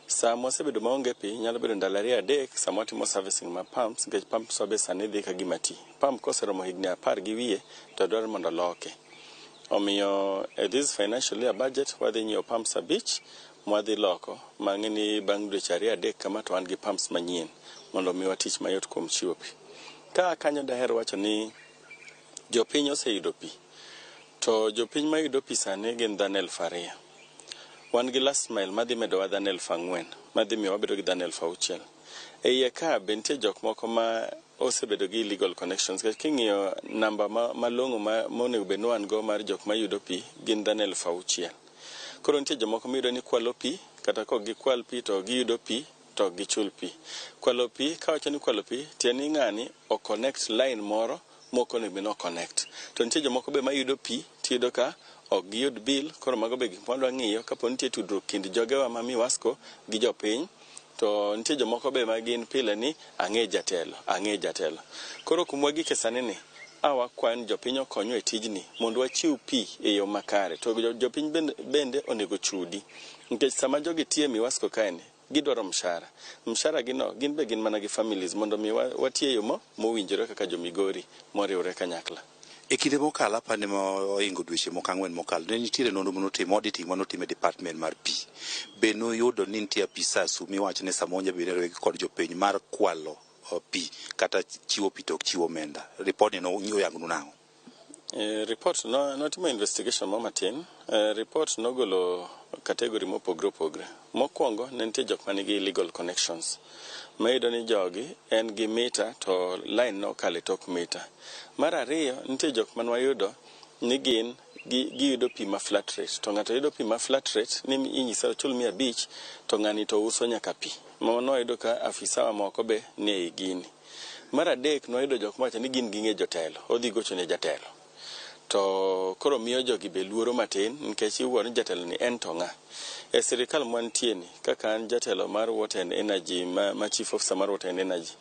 Sama wasebedo maonge pi, nyalo bedo ndalo ariyo adek sama watimo servicing mar pumps, nikech pumps wa be sani dhi ka gima ti. Pump koseromo higni 10 gi wiye, to dwarore mondo oloke. Omiyo e this financial year budget wadhi nyiewo pumps 5 mwadhi loko mang'e ni bang' dweche 2 3 kama to wan gi pumps manyien mondo omiwa tich mayot kuom chiwo pi. Ka kanyo daher wacho ni jopiny oseyudo pi to jopiny mayudo pi sani gin dhano 2000. Wan gi last mile madhi medowa dhano 4000 madhi miyo wabedo gi dhano 6000. E iye ka be nitie jok moko ma osebedo gi illegal connections nikech king'iyo namba malong'o monego bed ni wan go mar jok mayudo pi gin dhano 6000. Koro nitie jomoko miyudo ni kwalo pi kata kok gikwal pi to giyudo pi to ok gichul pi. Kwalo pi kawacho ni kwalo pi tiende ni ng'ani o connect line moro mok onego bed ni o connect. To nitie jomoko be mayudo pi tiyudo ka ok giyud bill koro mago be gik mwadwa ng'iyo kapo nitie tudruok kind jogewa ma Miwasco gi jopiny to nitie jomoko be ma gin pile ni ang'e jatelo ang'e jatelo. Koro kuma wagike sani ni a wakwayo ni jopiny okonywa e tijni mondo wachiw pi e yo makare to jopiny bende onego chudi nikech sama jogi tiyo e Miwasco kaeni gidwaro mshahara mshahara gi no gin be gin mana gi families mondo mi wati e yo mowinjore kaka jo Migori moriwre kanyakla. E kinde mokalo apani mohingo dweche moko 4 mokalo ne nitiere nonro manotim auditing manotim e department mar pi. Be nuyudo ni nitie apisas miwacho ni samoro nyalo bedo ni kod jopiny mar kwalo pi kata chiwo pi to ok chiwo omenda. Ripod ni noyangonu nang'o? Report no notimo investigation mo matin. Report nogolo category mopogre opogre. Mokwongo ne nitie jok manigi illegal connections. Maiyudo ni jogi en gi mita to line nokalo e tok mita. Mar ariyo nitie jok mane wayudo ni gin giyudo pi ma flat rate to ng'ato yudo pi ma flat rate ni inyise ochul 500 to ng'ani to uso nyaka pi. Mano wayudo ka afisawa moko be ni ei gini. Mar adek nwayudo jok mawacho ni gin ging'e jotelo, odhi gocho ne jatelo. To koro miyo jogi be luoro matin nikech iwuoro ni jatelo ni en to ng'a. E sirikal mwantie ni kaka an jatelo mar Water and Energy ma chief officer mar Water and Energy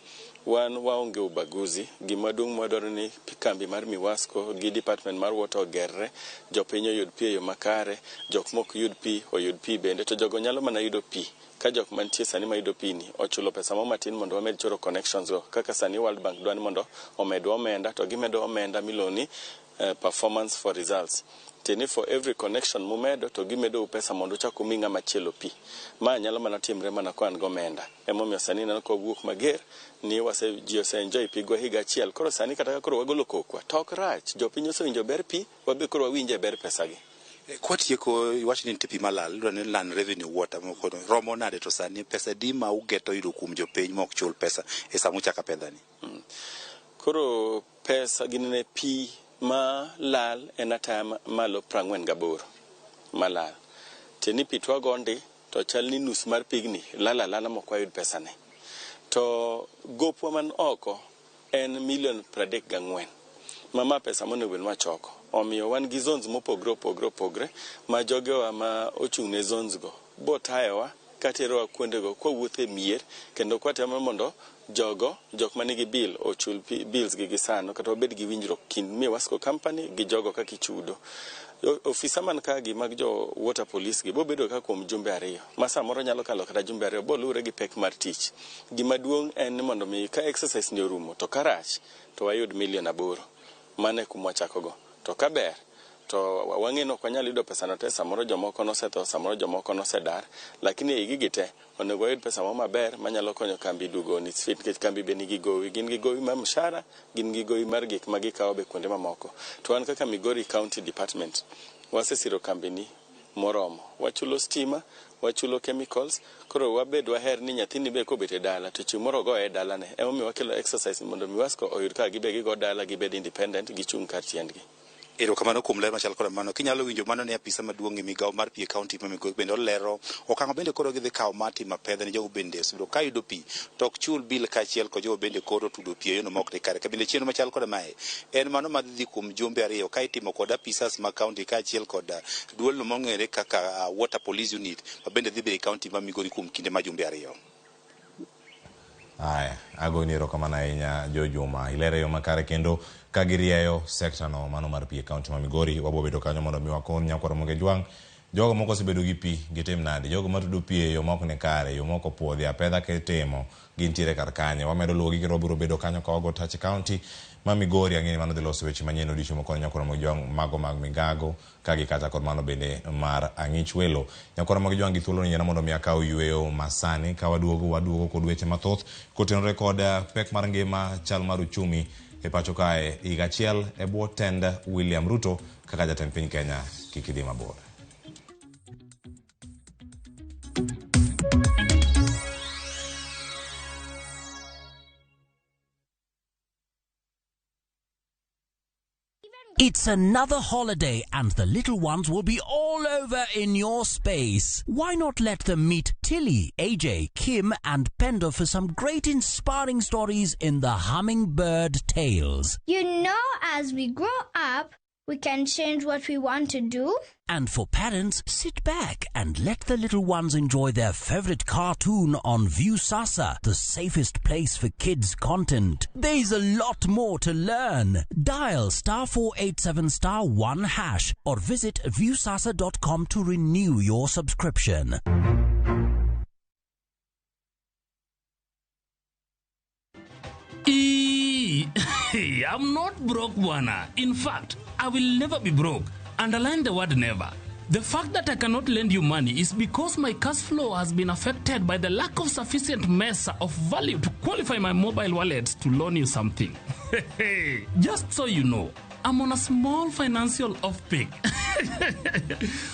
wan waonge ubaguzi. Gima duong' mwadwaro ni kambi mar Miwasco gi department mar water ogerre, jopiny oyud pi e yo makare, jok mok yud pi oyud pi bende to jogo nyalo mana yudo pi ka jok mantie sani mayudo pi ni ochulo pesa mo matin mondo wamed choro connections go kaka sani World Bank dwa ni mondo omedwa omenda to gimedo omenda miluongo ni performance for results. Tiende ni for every connection mumedo to gimedou pesa mondo uchak umi ng'ama chielo pi. Ma nyalo mana timre mana ka wan gomenda. Emomiyo sani ineno ka wawuok mager ni wase ji ose enjoy pigwa higa achiel. Koro sani kata ka koro wagolo kokwa to ok rach. Jopiny osewinjo ber pi, wabe koro wawinjo e ber pesa gi. Kwatieko iwacho ni nitie pi malal idwa ni non revenue water moko romo nade to sani pesa adi ma ugeto yudo kuom jopiny mok chul pesa e sama uchako apedha ni? Koro pesa ginene pi ma lal en ataya malo 48 malal. Tiende ni pi twago ndi to chal ni nus mar pigni lal alala mok wayud pesane. To gopwa man oko en milion 34 ma ma pesa monego bed ni wachoko. Omiyo wan gi zones mopogre opogre opogre ma jogewa ma ochung' ne zones go botayowa katerowa kuondego kwawuotho e mier kendo kwatemo mondo jogo jok manigi bill ochul bills gi gisano kata wabed gi winjruok kind Miwasco company gi jogo kaka ichudo. Ofisa man ka gi mag jo water police gi bobedo ka kuom jumbe 2 ma samoro nyalo kalo kata jumbe 2 boluwre gi pek mar tich. Gima duong' en ni mondo mi ka exercise ni orumo to karach to wayud 8 million. Mano e kuma wachakogo. To ka ber to wang'e ni ok wanyal yudo pesa no te, samoro jomoko nosetho, samoro jomoko nosedar, lakini ei gigi te onego wayud pesa moro maber manyalo konyo kambi duogo on its feet, nikech kambi be nigi gowi, gin gi gowi mar mshahara, gin gi gowi mar gik ma gikawo be kuonde mamoko. To wan kaka Migori County Department wasesiro kambi ni moromo, wachulo stima, wachulo chemicals, koro wabed waher ni nyathini be kobet e dala to chieng' moro ogoye e dalane. Emomiyo wakelo exercise mondo Miwasco oyud kaka gibe gigo dala, gibed independent, gichung' kar tiendgi. Erokamano kuom ler machal koda mano. Kinyalo winjo mano ne apisa maduong' e migawo mar pi e kaunti ma Migori bende olero okang' bende koro gidhi kawo mar timo apedha ne jogo bende osebedo ka yudo pi to ok chul bill kaachiel kod jogo bende koro tudo pi e yono ma ok ni kare. Ka bende chenro machal koda mae en mano madhi dhi kuom jumbe 2 ka itimo kod apisas mag kaunti kaachiel kod duolno mong'ere kaka Water Police Unit ma bende dhi bedo e kaunti ma Migori kuom kinde ma jumbe 2. Aya, agoni erokamano ahinya Jo Juma. Ilere yo makare kendo ka girieyo sekta no mano mar pi e kaunti ma Migori. Wabo bedo kanyo mondo mi wakony nyakwar Ramogi Jwang'. Jogo moko osebedo gi pi, gitim nade? Jogo matudo pi e yo ma ok ni kare, yo ma ok opuodhi, apedha kitimo, gintiere kar kanye. Wamedo luwogi kendo wabiro bedo kanyo ka wago tach e kaunti ma Migori. Ang'e ni mano dhi loso weche manyien odiochieng' mokwongo nyakwar Ramogi Jwang' mago mag migago ka gi kata kod mano bende mar ang'ich welo. Nyakwar Ramogi Jwang' gi thuolo ni yiena mondo mi akaw yweyo masani ka waduogo waduogo kod weche mathoth kotenore kod pek mar ngima, chal mar uchumi e pacho kae higa achiel e bwo tend William Ruto kaka jatend piny Kenya. Kik idhi mabor. It's another holiday and the little ones will be all over in your space. Why not let them meet Tilly, AJ, Kim and Pendo for some great inspiring stories in the Hummingbird Tales. You know, as we grow up, we can change what we want to do. And for parents, sit back and let the little ones enjoy their favorite cartoon on Viusasa, the safest place for kids' content. There's a lot more to learn. Dial *487*1# or visit viusasa.com to renew your subscription. I'm not broke, bwana. In fact, I will never be broke. Underline the word never. The fact that I cannot lend you money is because my cash flow has been affected by the lack of sufficient mesa of value to qualify my mobile wallet to loan you something. Just so you know, I'm on a small financial off-peak.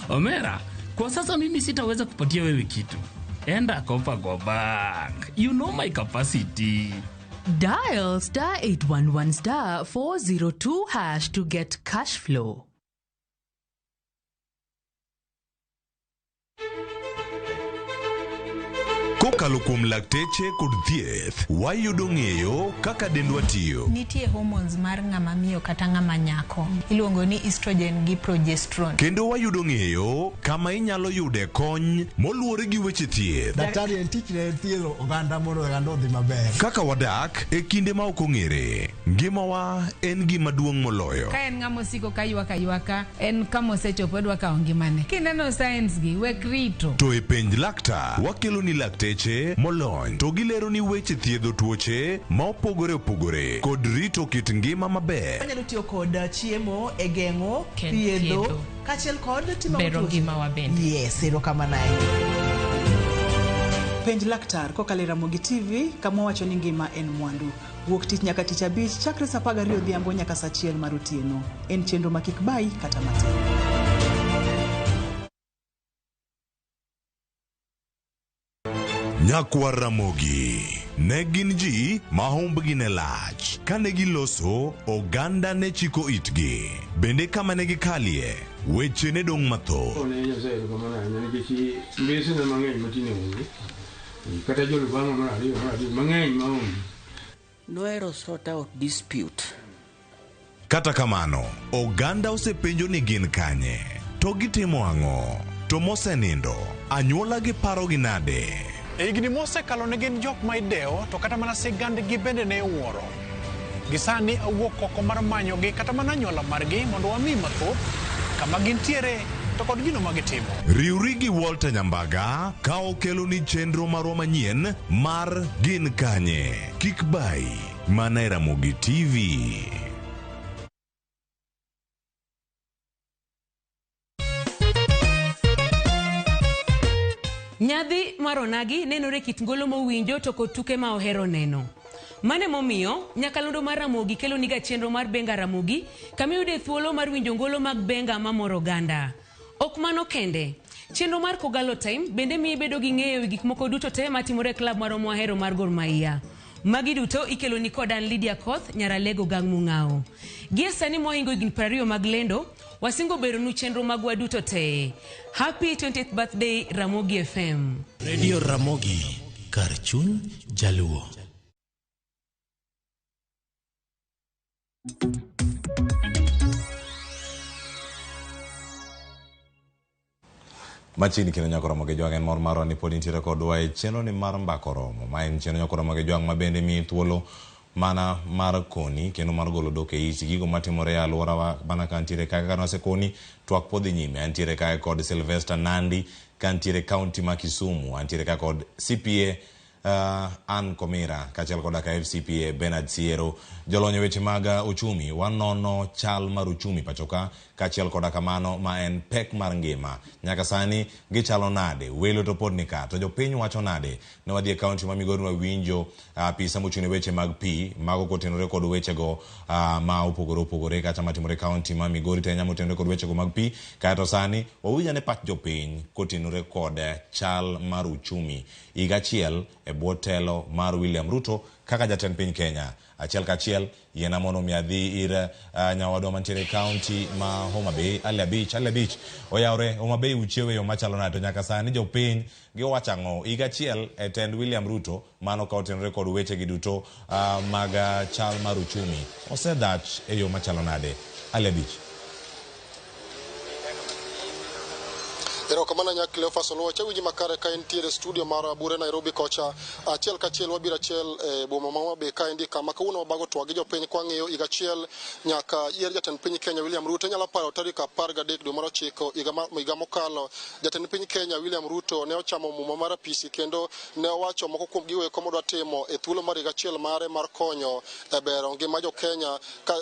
Omera, kwa sasa mimi sitaweza kupatia wewe kitu. Enda kopa kwa bank. You know my capacity. Dial *811*402# to get cash flow. Kokalo kuom lakteche kod thieth, wayudo ng'eyo kaka dendwa tiyo. Nitie hormones mar ng'ama miyo kata ng'ama nyako. Iluongo ni estrogen gi progesterone. Kendo wayudo ng'eyo kama inyalo yude kony moluwore gi weche thieth. Daktari en tich ne thiedho oganda mondo oganda odhi maber. Kaka wadak e kinde ma ok ong'ere, ngimawa en gima duong' moloyo. Ka en ng'ama osiko ka ywak aywaka, en kama osechopo odwa kawo ngimane. Kineno signs gi, wek rito. To e penj laktar, wakelo ni lakteche molony to gilero ni weche thiedho tuoche ma opogore opogore kod rito kit ngima maber. Wanyalo tiyo kod chiemo e geng'o, thiedho, kaachiel kod timo bero ngimawa bende. Yes, erokamano ahinya. Penj laktar kokalo e Ramogi TV kama wacho ni ngima en mwandu. Wuok tich nyaka tich abich chakre saa 12 odhiambo nyaka saa 1 mar otieno. En chenro ma kik bayi kata matin. Nyakwar Ramogi ne gin ji ma humbgi ne lach. Kane giloso, oganda ne chiko itgi. Bende kama ne gikalie, weche ne dong' mathoth. Ne Nyasaye erokamano ahinya nikech mbesena mang'eny matinde onge. Kata jolubanga mar ariyo mar adek mang'eny maonge. Nohero sort out dispute. Kata kamano, oganda osepenjo ni gin kanye, to gitimo ang'o? To mosenindo, anyuola gi parogi nade? E higni mosekalo ne gin jok ma idewo to kata mana sigandgi bende ne iwuoro. Gisani awuok oko mar manyogi kata mana anyuola margi mondo wami mathoth kama gintiere to kod gino ma gitimo. Riwri gi Walter Nyambaga ka okeloni chenro marwa manyien mar Gin Kanye? Kik bayi mana e Ramogi TV. Nyadhi mar onagi nenore kit ngolo mowinjo to kod tuke ma ohero neno. Mano emomiyo nyakalondo mar Ramogi keloniga chenro mar Benga Ramogi kama iyude thuolo mar winjo ngolo mag benga mamoro oganda. Ok mano kende, chenro mar Kogalo Time bende miyi bedo gi ng'eyo e gik moko duto te matimore e klab marwa mwahero mar Gor Mahia. Magi duto ikeloni kod an Lydia Koth, nyar Alego Gang Mung'ao. Gie sani mwahingo higni 20 mag lendo, wasingo beronu chenro magwa duto te. Happy 20th birthday Ramogi FM. Radio Ramogi, kar chuny Jaluo. Machiegni kendo nyako Ramogi Jwang' en mor marwa ni pod intiere kodwa e chenro ni mar Mbaka Oromo. Ma en chenro nyako Ramogi Jwang' ma bende miyi thuolo mana mar koni kendo mar golo dhok e iti gigo matimore e alworawa mana ka ntiere kae kaka nasekoni twak pod dhi nyime. Antiere kae kod Sylvester Nandi kantiere kaunti ma Kisumu, antiere ka kod CPA Ann Komira kaachiel koda ka FCPA Bernard Siero. Jolony e weche mag uchumi wanono chal mar uchumi pachoka kaachiel koda kamano ma en pek mar ngima. Nyaka sani gichalo nade? Welo to pod nika. To jopiny wacho nade? Ne wadhi e kaunti ma Migori wawinjo apisa mochung' ne weche mag pi mago kotenore kod wechego ma opogore opogore kata matimore e kaunti ma Migori to ahinya motenore kod wechego mag pi. Kaeto sani wawinj ane pach jopiny kotenore kod chal mar uchumi higa achiel e bwo telo mar William Ruto kaka jatend piny Kenya. Achiel kachiel yiena mondo mi adhi ir nyawadwa mantiere e kaunti ma Homa Bay, Ali Abich. Ali Abich oyawre Homa Bay uchiewo e yo machalo nade to nyaka sani jopiny giwacho ang'o? Higa achiel e tend William Ruto mano ka otenore kod weche gi duto mag chal mar uchumi osedhach e yo machalo nade? Ali Abich. Erokamano nya Cleophas Oluoch, awinji makare ka intiere e studio mar Abure Nairobi kocha. Achiel kachiel wabiro achiel e boma ma Homa Bay kaendi kama kawuono wabago twak gi jopiny kwang'iyo higa achiel nyaka yier jatend piny Kenya William Ruto. Inyalo paro tarik 13 dwe mar ochiko higa mokalo jatend piny Kenya William Ruto ne ochamo muma mar apisi kendo ne owacho moko kuom gigo eko modwa timo e thuolo mar higa achiel mare mar konyo e bero ngima jo Kenya ka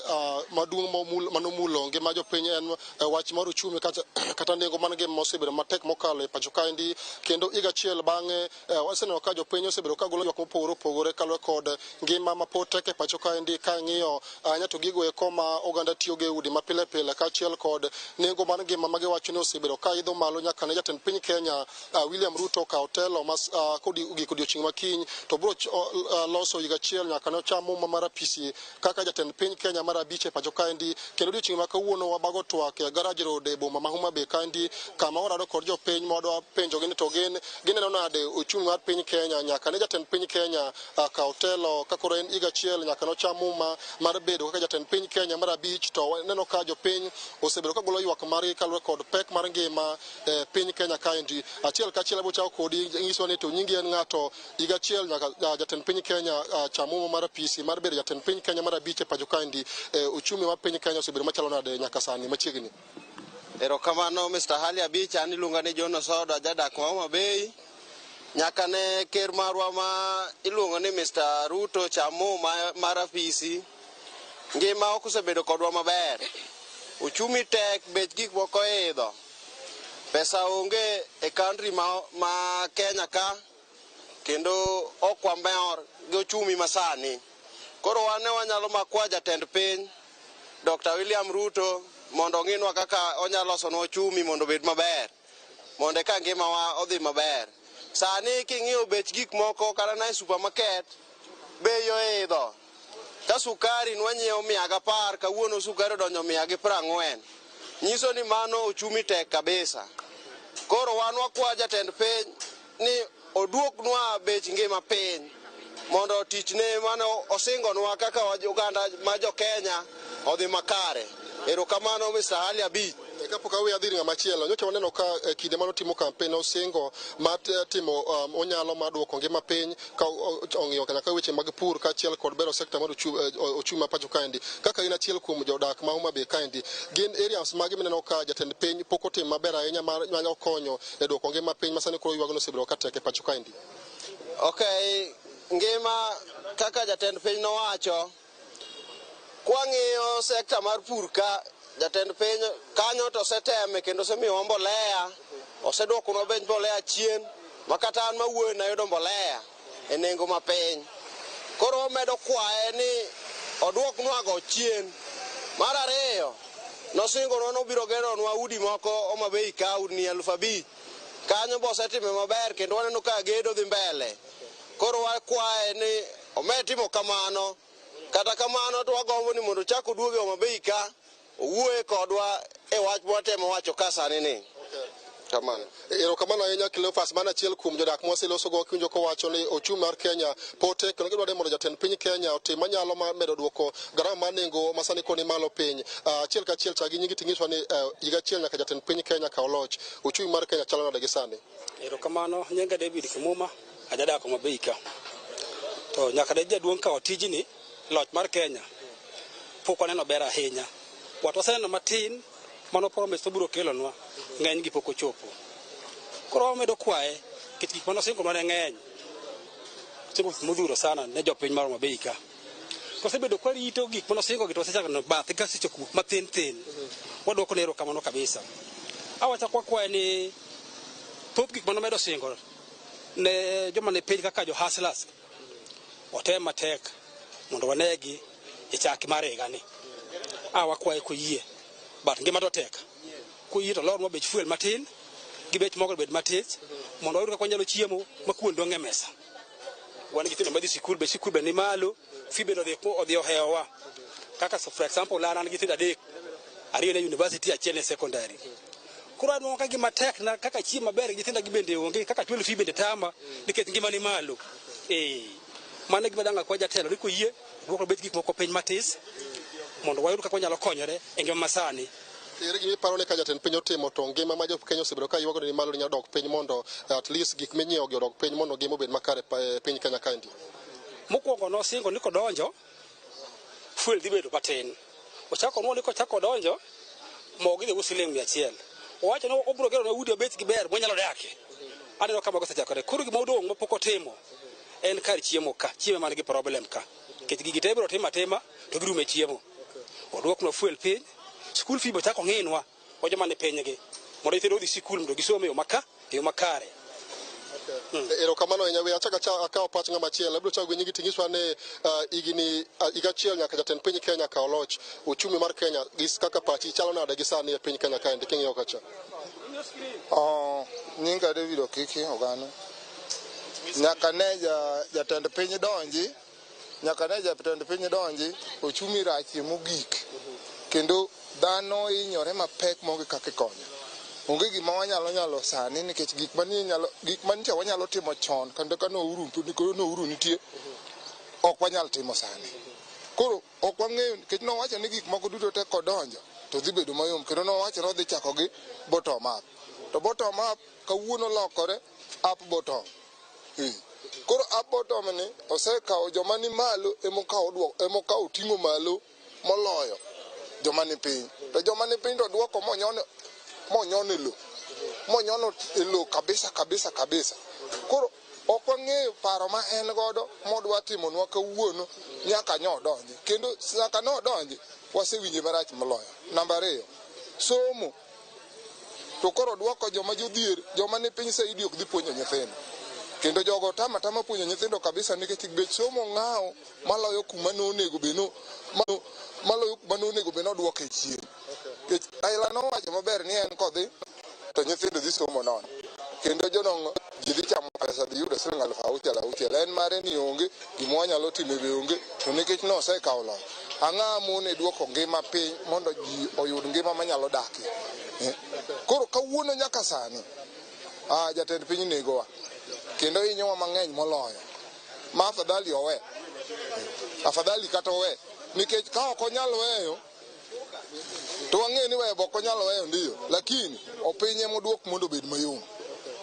maduong' manomulo ngima jopiny en wach mar uchumi kata nengo mar ngima mosebedo matek mokalo e pacho kaendi. Kendo higa achiel bang'e waseneno ka jopiny osebedo ka golo ywak mopogore opogore kaluwore kod ngima ma pod tek e pacho kaendi ka ng'iyo ahinya to gigo eko ma oganda tiyogo e udi ma pile pile kaachiel kod nengo mar ngima ma giwacho ni osebedo ka idho malo nyaka ne jatend piny Kenya William Ruto okaw telo ma kogik odiochieng' ma kiny to biro loso higa achiel nyaka ne ocham muma mar apisi kaka jatend piny Kenya mar abich e pacho kaendi. Kendo odiochieng' ma kawuono wabago twak e Garage Road e boma ma Homa Bay kaendi kama warado kod jopiny ma wadwa penjogi ni to gin gineno nade uchumi mar piny Kenya nyaka ne jatend piny Kenya kaw telo ka koro en higa achiel nyaka nocham muma mar bedo kaka jatend piny Kenya mar abich. To waneno ka jopiny osebedo ka golo ywak margi kaluwore kod pek mar ngima e piny Kenya kaendi. Achiel kachiel abiro chako kodi nyiso ni to nyingi en ng'ato higa achiel nyaka jatend piny Kenya cham muma mar apisi mar bedo jatend piny Kenya mar abich e pacho kaendi. Uchumi mar piny Kenya osebedo machalo nade nyaka sani machiegni? Erokamano Mr. Hali Abich, an iluonga ni John Osodo, ajadak ma Homa Bay. Nyaka ne ker marwa ma iluongo ni Mr. Ruto cham muma mar apisi, ngima ok osebedo kodwa maber. Uchumi tek, bech gik moko oidho. Pesa onge e country ma Kenya ka, kendo ok wamor gi uchumi masani. Koro wan ne wanyalo makwa jatend piny Dr. William Ruto mondo ong'inwa kaka onyalo losonwa uchumi mondo obed maber, mondo eka ngimawa odhi maber. Sani king'iyo bech gik moko kata na e supermarket, bei oidho. Ka sukari nwanyiewo 110, kawuono sukari odonjo 140. Nyiso ni mano uchumi tek kabisa. Koro wan wakwa jatend piny ni oduoknwa bech ngima piny mondo tichne mane osingonwa kaka oganda ma jo Kenya odhi makare. Erokamano Mr. Ali Abich. Kapok aweyo adhi ir ng'ama chielo, nyocha waneno ka kinde mane otimo campaign osingo mar timo onyalo mar duoko ngima piny ka ong'iyo nyaka weche mag pur kaachiel kod bero sekta mar ochumi ma pacho kaendi. Kaka in achiel kuom jodak ma Homa Bay kaendi, gin areas mage mineno ka jatend piny pok otimo maber ahinya mar nyalo konyo e duoko ngima piny ma sani koro ywagno osebedo ka tek e pacho kaendi? Okay, ngima kaka jatend piny nowacho, kwang'iyo sekta mar pur ka jatend piny kanyo to oseteme kendo osemiyowa mbolea, oseduokonwa bech mbolea chien ma kata an mawuoyo nayudo mbolea e nengo mapiny. Koro wamedo kwaye ni oduoknwago chien. Mar ariyo, nosingonwa nobiro geronwa udi moko Homa Bay ka udi 5,000. Kanyo be osetime maber kendo waneno ka gedo dhi mbele. Koro wakwaye ni omed timo kamano. Kata kamano to wagombo ni mondo ochak oduog e Homa Bay ka owuoye kodwa e wach mwatemo wacho ka sani ni. Kamano. Erokamano ahinya Cleophas, mano achiel kuom jodak mwaselosogo kiwinjo kowacho ni ochumi mar Kenya pod tek kendo gidwaro mondo jatend piny Kenya otim manyalo mar medo duoko garama mar nengo ma sani koni malo piny. Achiel kachiel chak gi nyingi ting'iswa ni higa achiel nyaka jatend piny Kenya kaw loch. Ochumi mar Kenya chalo nade gi sani? Erokamano, nyinga David Kimuma, ajadak Homa Bay ka. To nyaka ne jaduong' kawo tijni, loch mar Kenya pok waneno ber ahinya. Wat waseneno matin mano promise obiro kelonwa, ng'eny gi pok ochopo. Koro wamedo kwaye nikech gik mane osingonwa ne ng'eny. Osingo gik modhuro sana ne jopiny mar Homa Bay ka. To wasebedo kwarito gik mane osingo gi to wasechako neno bathe ka osechopo mathin thin. Waduoko ne erokamano kabisa. Awachako wakwaye ni thoth gik mane omedo singo ne joma ni piny kaka jo hustlers otem matek mondo wanegi e chak mar higani. Wakwaye koyie, but ngima to tek. Koyie to lornwa bech fuel matin gi bech mogo bed matin mondo wayud kaka wanyalo chiemo ma kuon dong' e mesa. Wan gi nyithindo madhi sikul, bech sikul be ni malo, fee bende odhi ohewowa. Kaka so for example an gi nyithindo 3, 2 ne university, 1 ne secondary. Koro anwang'o ka gima tek na kaka chiemo maber gi nyithinda gi bende onge, kaka chulo fee bende tama nikech ngima ni malo. Mano e gima dang' akwa jatelo ni koyie duoko bech gik moko piny matis mondo wayud kaka wanyalo konyore e ngima masani. Ere gima iparo ni ka jatend piny otimo to ngima ma jo Kenya osebedo ka ywago ni malo nyalo dok piny mondo at least gik minyiewo gi odok piny mondo ngima obed makare e piny Kenya kaendi? Mokwongo nosingo ni kodonjo fuel dhi bedo matin. Ochako onwo ni kochako donjo mogo idhi us siling 100. Owacho ni obiro gero ne udi mabech gi ber mwanyalo dakie. Aneno ka mago osechakore. Koro gima odong' mapok otimo en kar chiemo ka, chiemo man gi problem ka. Nikech gigi te ibiro timo atima to girumo e chiemo. Oduoknwa fuel piny, school fee be ochako ng'inwa wa joma ni piny gi mondo nyithindo odhi sikul mondo gisom e yo makare. Erokamano ahinya. We achak akawo pach ng'ama chielo. Abiro chako gi nyingi ting'iswa ni higni higa achiel nyaka jatend piny Kenya kaw loch. Ochumi mar Kenya gi kaka pachi chalo nade gi sani e piny Kenya kaendi king'iyo kacha? Nyinga David Okiki Ogano. Nyaka ne jatend piny donji, nyaka ne jatend piny donji, ochumi rachie mogik. Kendo dhano hinyore mapek maonge kaka ikonyo. Onge gima wanyalo nyalo sani nikech gik manyicha wanyalo timo chon kendo ka Uhuru nitie ok wanyal timo sani. Koro ok wang'eyo nikech nowacho ni gik moko duto te kodonjo to dhi bedo mayom kendo nowacho ni odhi chako gi bottom up. To bottom up kawuono lokore up bottom. Koro up bottom ni osekawo joma ni malo emokawo ting'o malo moloyo joma ni piny. To joma ni piny to duoko monyono lo. Monyono e lo kabisa kabisa kabisa. Koro ok wang'eyo paro ma en godo modwa timonwa kawuono nyaka nyo donji. Kendo nyaka nodonji wasewinje marach moloyo. Namba 2, somo. To koro duoko joma jodhier, joma ni piny saidi ok dhi puonjo nyithindo. Kendo jogo tama puonjo nyithindo kabisa nikech bech somo ng'awo maloyo kuma nonego beno maloyo kuma nonego beno duoke chien. Nikech Raila nowacho maber ni en kodhi to nyithindo dhi somo nono. Kendo jodongo ji dhi chamo pesa dhi yudo siling 6,000. En mare ni onge, gima wanyalo timo be onge, to nikech nosekawo loch. Ang'a mone duoko ngima piny mondo ji oyud ngima manyalo dakie. Koro kawuono nyaka sani, jatend piny negowa. Kendo hinyowa mang'eny moloyo. Ma afadhali owe. Afadhali kata owe. Nikech ka ok onyal weyo, To wang'eyo ni weyo be ok onyal weyo ndiyo, lakini opiny ema oduok mondo obed mayom.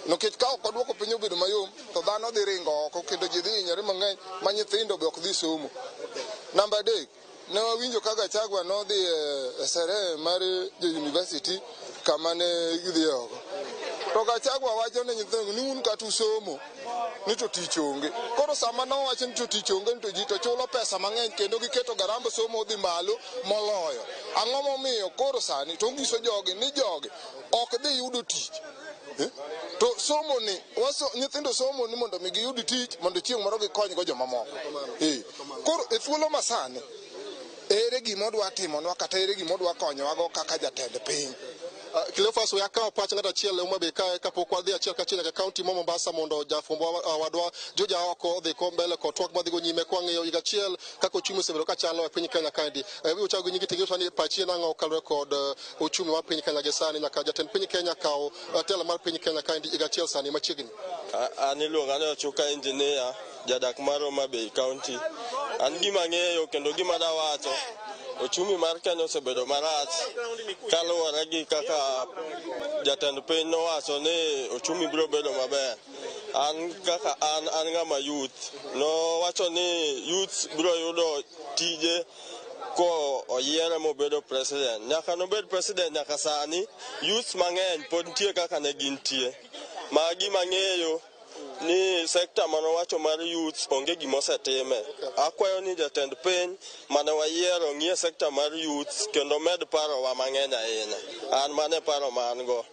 Nikech ka ok oduoko piny obedo mayom, to dhano dhi ringo oko kendo ji dhi hinyore mang'eny ma nyithindo be ok dhi somo. Namba 3, ne wawinjo ka Gachagua nodhi e sherehe mar jo university kama ne gidhi oko. To Gachagua wacho ne nyithindo ni un kata usomo ni to tich onge. Koro sama nowacho ni to tich onge ni to ji to chulo pesa mang'eny kendo giketo garamb somo odhi malo moloyo. Ang'o momiyo koro sani to onyiso jogi ni jogi ok dhi yudo tich. To somo ni, nyithindo somo ni mondo mi giyud tich mondo chieng' moro gikonygo jomamoko. Koro e thuolo masani, ere gima odwa timonwa kata ere gima odwa konyowago kaka jatend piny? Cleophas, we akawo pach ng'ato achiel e Homa Bay kae kapok wadhi achiel kachiel nyaka kaunti ma Mombasa mondo jafwambo wadwa George Aoko odhi ko mbele kod twak madhigo nyime kwang'iyo higa achiel kaka uchumi osebedo kachalo e piny Kenya kaendi. Wabiro chako gi nyingi to ni pachi en ang'o kaluwore kod uchumi mar piny Kenya gi sani nyaka jatend piny Kenya kaw telo mar piny Kenya kaendi higa achiel sani machiegni. An iluonga ni Ochuka Engineer, jadak mar Homa Bay County. An gima ang'eyo kendo gima dawacho, uchumi mar Kenya osebedo marach kaluwore gi kaka jatend piny nowacho ni uchumi biro bedo maber. An kaka an ng'ama youth, nowacho ni youth biro yudo tije ko oyiere mobedo president. Nyaka nobed president nyaka sani, youth mang'eny pod nitie kaka ne gintie. Ma gima ang'eyo ni sekta manowacho mar youth onge gima osetime. Akwayo ni jatend piny mane wayiero ng'iye sekta mar youth kendo med parowa mang'eny ahinya. An mano e paro ma an go.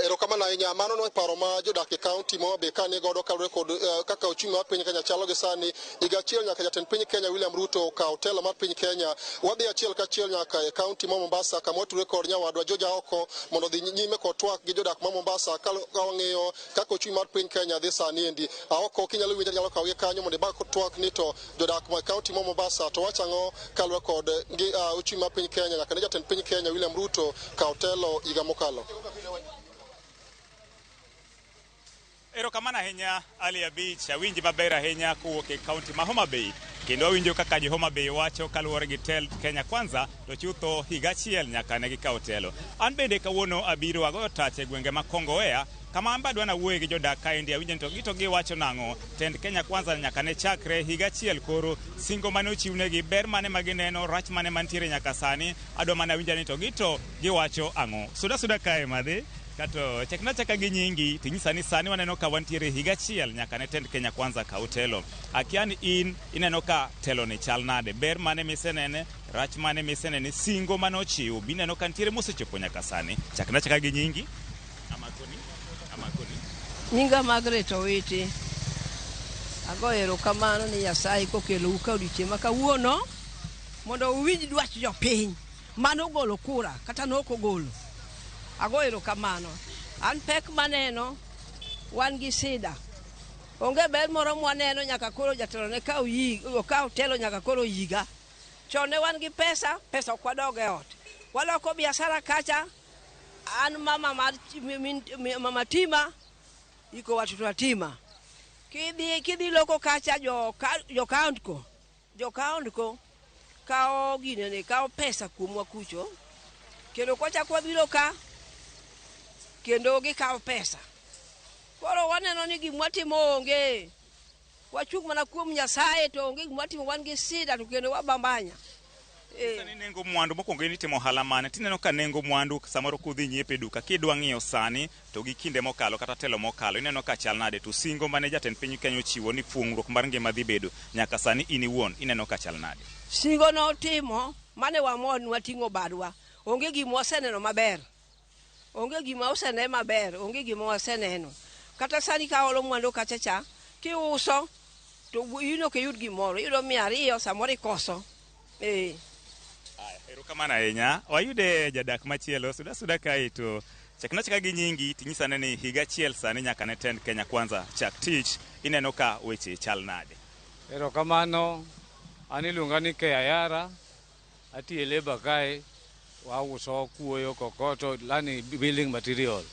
Erokamano ahinya. Mano no paro ma jodak e kaunti ma Homa Bay ka ni godo kaluwore kod kaka uchumi mar piny Kenya chalo gi sani. Higa achiel nyaka jatend piny Kenya William Ruto okaw telo mar piny Kenya. Wadhi achiel kachiel nyaka e kaunti ma Mombasa kama watudore kod nyawadwa George Aoko mondo odhi nyime kod twak gi jodak ma Mombasa ka wang'iyo kaka uchumi mar piny Kenya dhi sani endi. Aoko kinyalo winjo nyalo kawo gi kanyo mondo ibag twak ni to jodak ma kaunti ma Mombasa to wacho ang'o kaluwore kod uchumi mar piny Kenya nyaka ne jatend piny Kenya William Ruto kaw telo higa mokalo. Erokamano ahinya Ali Abich, awinji maber ahinya kowuok e kaunti ma Homa Bay. Kendo awinjo kaka jo Homa Bay wacho kaluwore gi tend Kenya Kwanza to chutho higa achiel nyaka ne gikaw telo. An bende kawuono abiro agoyo tach e gwenge ma Kongowea kama an be adwa nawuoye gi jodak kaendi awinjo ni to gito giwacho nang'o. Tend Kenya Kwanza nyaka ne chakre higa achiel koro singo mane ochiwnegi, ber mane ma gineno, rach mane mantiere nyaka sani, adwa mana winjo ni to gito giwacho ang'o. Suda suda kae madhi. Kato chakna chaka gi nyingi tinyisa ni sani waneno ka wantiere higa achiel nyaka ne tend Kenya Kwanza kaw telo. Akia ni in ineno ka telo ni chal nade, ber mane misenene, rach mane misenene, singo mane ochiw bineno ka nitiere mosechopo nyaka sani. Chakna chaka gi nyingi. Amakoni, amakoni. Nyinga Margaret Owiti. Agoyo erokamano ni Nyasaye kokelou ka odiochieng' ma kawuono mondo uwinj dwach jopiny mane ogolo kura kata ne ok ogolo. Agoyo erokamano. An pek maneno, wan gi sida. Onge ber moro mwaneno nyaka koro jatelo ne kaw okaw telo nyaka koro higa. Chon ne wan gi pesa, pesa ok wadog e ot. Waloko biashara kacha, an mama mar mama Tima, iko watoto wa Tima. Kidhi loko kacha jo kaunti ko kawo ginene, kawo pesa kuomwa kucho. Kendo kwachako wabiro ka, kendo gikawo pesa. Koro waneno ni gima watimo onge. Wachung' mana kuom Nyasaye to onge gima watimo, wan gi sida to kendo wabambanya. Sani nengo mwandu mokwongo in itimo ohala mane tineno ka nengo mwandu samoro kudhi nyiepo e duka kidwa ng'iyo sani to gi kinde mokalo kata telo mokalo ineno ka chal nade to singo mane jatend piny Kenya ochiwo ni fuong'ruok mar ngima dhi bedo nyaka sani in iwuon ineno ka chal nade? Singo notimo mane wamor ni wating'o badwa. Onge gima waseneno maber. Onge gima osene maber, onge gima waseneno. Kata sani ka olo mwandu kacha cha, kiuso to in ok iyud gimoro, iyudo 200 samoro ikoso. Erokamano ahinya. Wayude jadak machielo, suda suda kae to chakna chaka gi nyingi tinyisane ni higa achiel sani nyaka ne tend Kenya Kwanza chak tich, ineno ka weche chal nade? Erokamano, an iluonga ni Kayara, atiyo e labour kae, wauso kuoyo, kokoto, lani building material.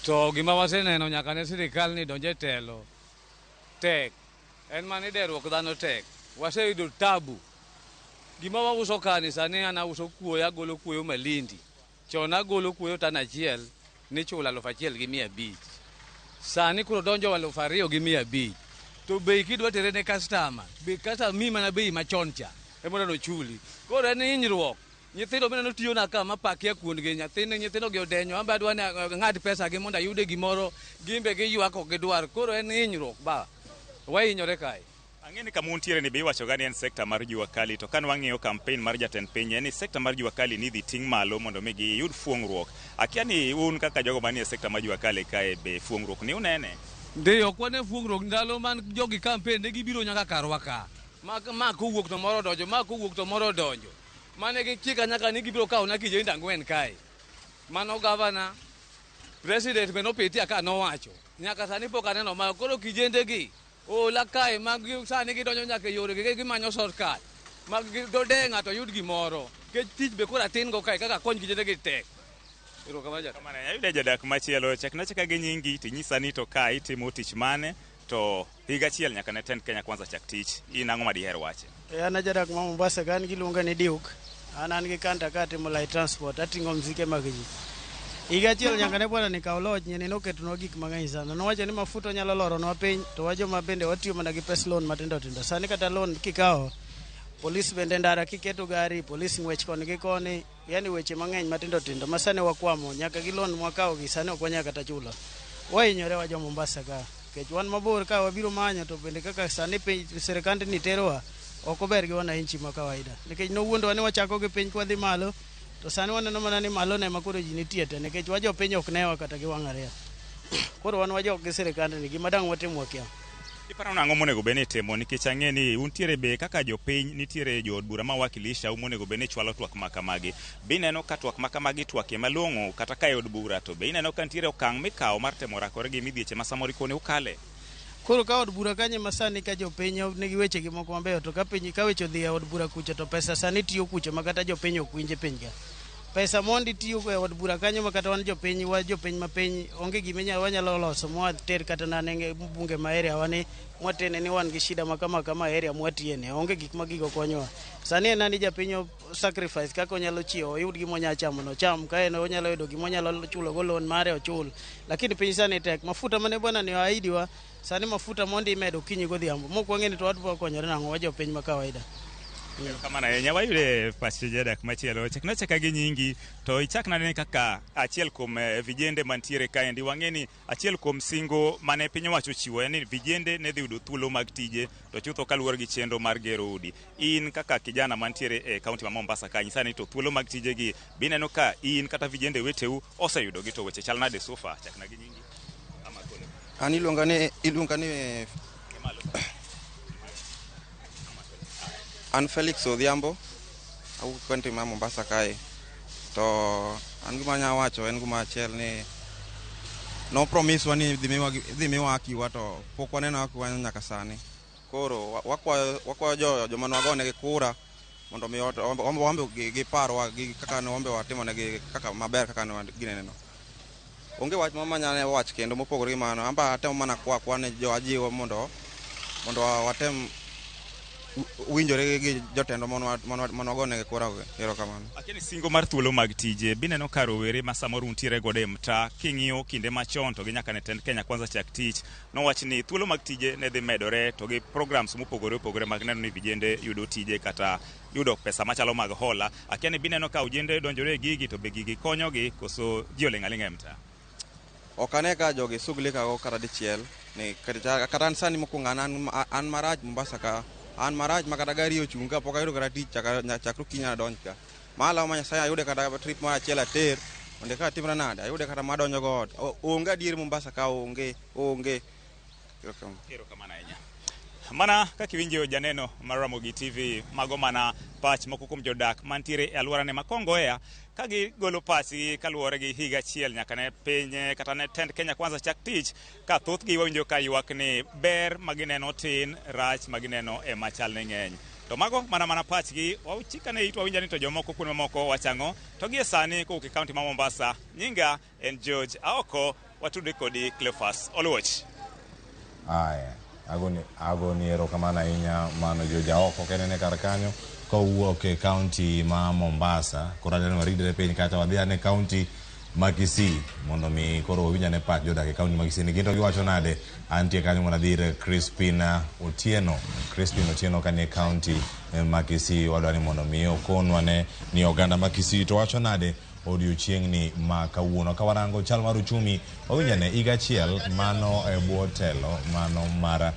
To gima waseneno nyaka ne sirikal ni donje telo tek, en mana ni deruok dhano tek. Waseyudo tabu. Gima wauso kani sani an auso kuoyo, agolo kuoyo Malindi. Chon agolo kuoyo tan achiel nichulo 1500. Sani koro donjo 2500. To bei kidwa tere ne customer, be customer miyi mana bei machon cha ema nochuli. Koro en hinyruok. Nyithindo mineno tiyona ka mapakia kuondgi, nyathini nyithindo gi odenyo, an be adwa ni ang'ad pesa gi mondo ayude gimoro, gin be giywak ok gidwar. Koro en hinyruok ba. Wahinyore kae. Ang'e ni kama untiere ni be iwacho ga ni en sekta mar jua kali to kane wang'iyo campaign mar jatend piny en ni sekta mar jua kali ni idhi ting' malo mondo mi giyud fuong'ruok. Akia ni un kaka jogo manie sekta mar jua kali kae be fuong'ruok ni unene? Ndiyo, ok wane fuong'ruok ndalo man jogi campaign ne gibiro nyaka karwa ka. Ma, ma kowuok to moro odonjo, ma kowuok to moro odonjo. Mane gichika nyaka ni gibiro kawo na kijende ang'wen kae. Mano gavana, president be nopitia ka nowacho. Nyaka sani pok aneno ma koro kijende gi ola kae mag sani gidonjo nyaka e yore gi gimanyo shortcut. Mag dode ng'ato yud gimoro. Nikech tich be koro atin go kae kaka kony kijende gi tek. Erokamano jatelo. Kamano ayudo jadak machielo chakna chaka gi nyingi tinyisa ni to ka itimo tich mane to higa achiel nyaka ne tend Kenya Kwanza chak tich in ang'o ma diher wache? An ajadak ma Mombasa ka an giluonga ni Duke. An an gi kanta ka atimo light transport, ating'o mzike mag ji. Higa achiel nyaka ne bwana ni kaw loch nyeni noketonwa gik mang'eny sana. Nowacho ni mafuta onyalo loronwa piny to wa joma bende watiyo mana gi pes loan matindo tindo. Sani kata loan kikawo, polis bende ndara kiketo gari, polis ng'wech koni gi koni, yani weche mang'eny matindo tindo ma sani wakwamo nyaka gi loan mwakawo gi sani ok wanyal kata chulo. Wahinyore wa jo Mombasa ka. Nikech wan mabor ka wabiro manyo to bende kaka sani piny sirikand ni terowa ok ober gi wananchi ma kawaida. Nikech nowuondowa ni wachako gi piny kwadhi malo to sani waneno mana ni malo ne ema koro ji nitie te nikech wa jopiny ok newa kata gi wang' ariyo. Koro wan wajok gi sirikand ni gima dang' watim wakia. Iparo nang'o monego bed ni itimo nikech ang'e ni untiere be kaka jopiny nitiere jood bura ma wakilisha u monego bed ni chwalo twak ma kamagi. Be ineno ka twak ma kamagi itwakie malong'o kata ka e od bura to be ineno ka nitiere okang' mikawo mar temo rakore gi midhieche ma samoro ikone ukale? Koro ka od bura kanyo ma sani ka jopiny nigi weche gi moko mabeyo to ka piny ka weche odhi e od bura kucho to pesa sani tiyo kucho ma kata jopiny ok winj e piny ka. Pesa mondi tiyo e od bura kanyo ma kata wan jopiny wa jopiny ma piny onge gima wanyalo loso mwater kata nane bunge ma area wa ni mwatene ni wan gi shida ma kama kama area mwatiye ni onge gik ma gigo konyowa. Sani en ani japiny o sacrifice kaka onyalo chiewo oyud gima onyalo chamo no ocham ka en onyalo yudo gima onyalo chulo go loan mare ochul. Lakini piny sani tek mafuta mane bwana ni oahidi wa sani mafuta mondi imedo okinyi godhiambo mok wang'e ni to wadwa konyore nang'o wa jopiny ma kawaida. Erokamano ahinya wayude pach jadak machielo chakna chaka gi nyingi to ichak nane kaka achiel kuom vijende mantiere kaendi wang'e ni achiel kuom singo mane piny owacho ochiwo en ni vijende ne dhi yudo thuolo mag tije to chutho kaluwore gi chenro mar gero udi. In kaka kijana mantiere e kaunti ma Mombasa ka nyisa ni to thuolo mag tije gi bineno ka in kata vijende weteu oseyudo gi to weche chal nade so far chakna gi nyingi. Ama kone. An iluonga ni an Felix Odhiambo, awuok kaunti ma Mombasa kae. To an gima anyalo wacho en gima achiel ni no promise wa ni idhi miwa hakiwa to pok waneno hakiwa nyaka sani. Koro wakwayo joma ne wagonegi kura mondo mi wambe giparwa gi kaka ne wambe watimonegi kaka maber kaka ne gineneno. Onge wach moro manyalo wach kendo mopogore gi mano. An be atemo mana kwa ne jo ajiwo mondo watem winjore gi jotendwa mondo wagonegi kura. Erokamano. Akia ni singo mar thuolo mag tije bineno ka rowere ma samoro untiere godo e mtaa king'iyo kinde machon to gi nyaka ne tend Kenya Kwanza chak tich nowach ni thuolo mag tije ne dhi medore to gi programs mopogore opogore mag neno ni vijende yudo tije kata yudo pesa machalo mag hola. Akia ni bineno ka ojende donjore e gigi to be gigi konyogi koso ji oling' aling'a e mtaa? Ok ane ka jogi shughulika go kata dichiel ni kata an sani mokwongo an marach Mombasa ka an marach ma kata gari ochung' ka pok ayudo kata tich chakre okinyi adonj ka. Malo ma Nyasaye ayude kata trip mar achiel ater mondo eka atimra nade ayude kata madonjo go ot. Onge adier Mombasa ka onge. Erokamano ahinya. Mana kaka iwinjo janeno mar Ramogi TV mago mana pach moko kuom jodak mantiere e alworane ma Kongowea ka gigolo pachgi kaluwore gi higa achiel nyaka ne piny kata ne tend Kenya Kwanza chak tich ka thothgi wawinjo ka ywak ni ber ma gineno tin rach ma gineno ema chal ni ng'eny. To mago mana pachgi wachikane itwa winja ni to jomoko kuonde mamoko wachang'o to gie sani kowuok e kaunti ma Mombasa nyinga en George Aoko watudre kodi Cleophas Oluoch. Aya. Agoni erokamano ahinya mano jo jaoko kenene kar kanyo kowuok e kaunti ma Mombasa. Koro aneno waridre piny kacha wadhi ane kaunti ma Kisii mondo mi koro wawinj ane pach jodak e kaunti ma Kisii ni gin to giwacho nade. Antie kanyo mondo adhi ir Crispin Otieno. Crispin Otieno kanie kaunti ma Kisii wadwa ni mondo mi okonwa ne ni oganda ma Kisii to wacho nade odiochieng'ni ma kawuono. Ka warango chal mar uchumi, wawinj ane higa achiel mano e bwo telo mano mar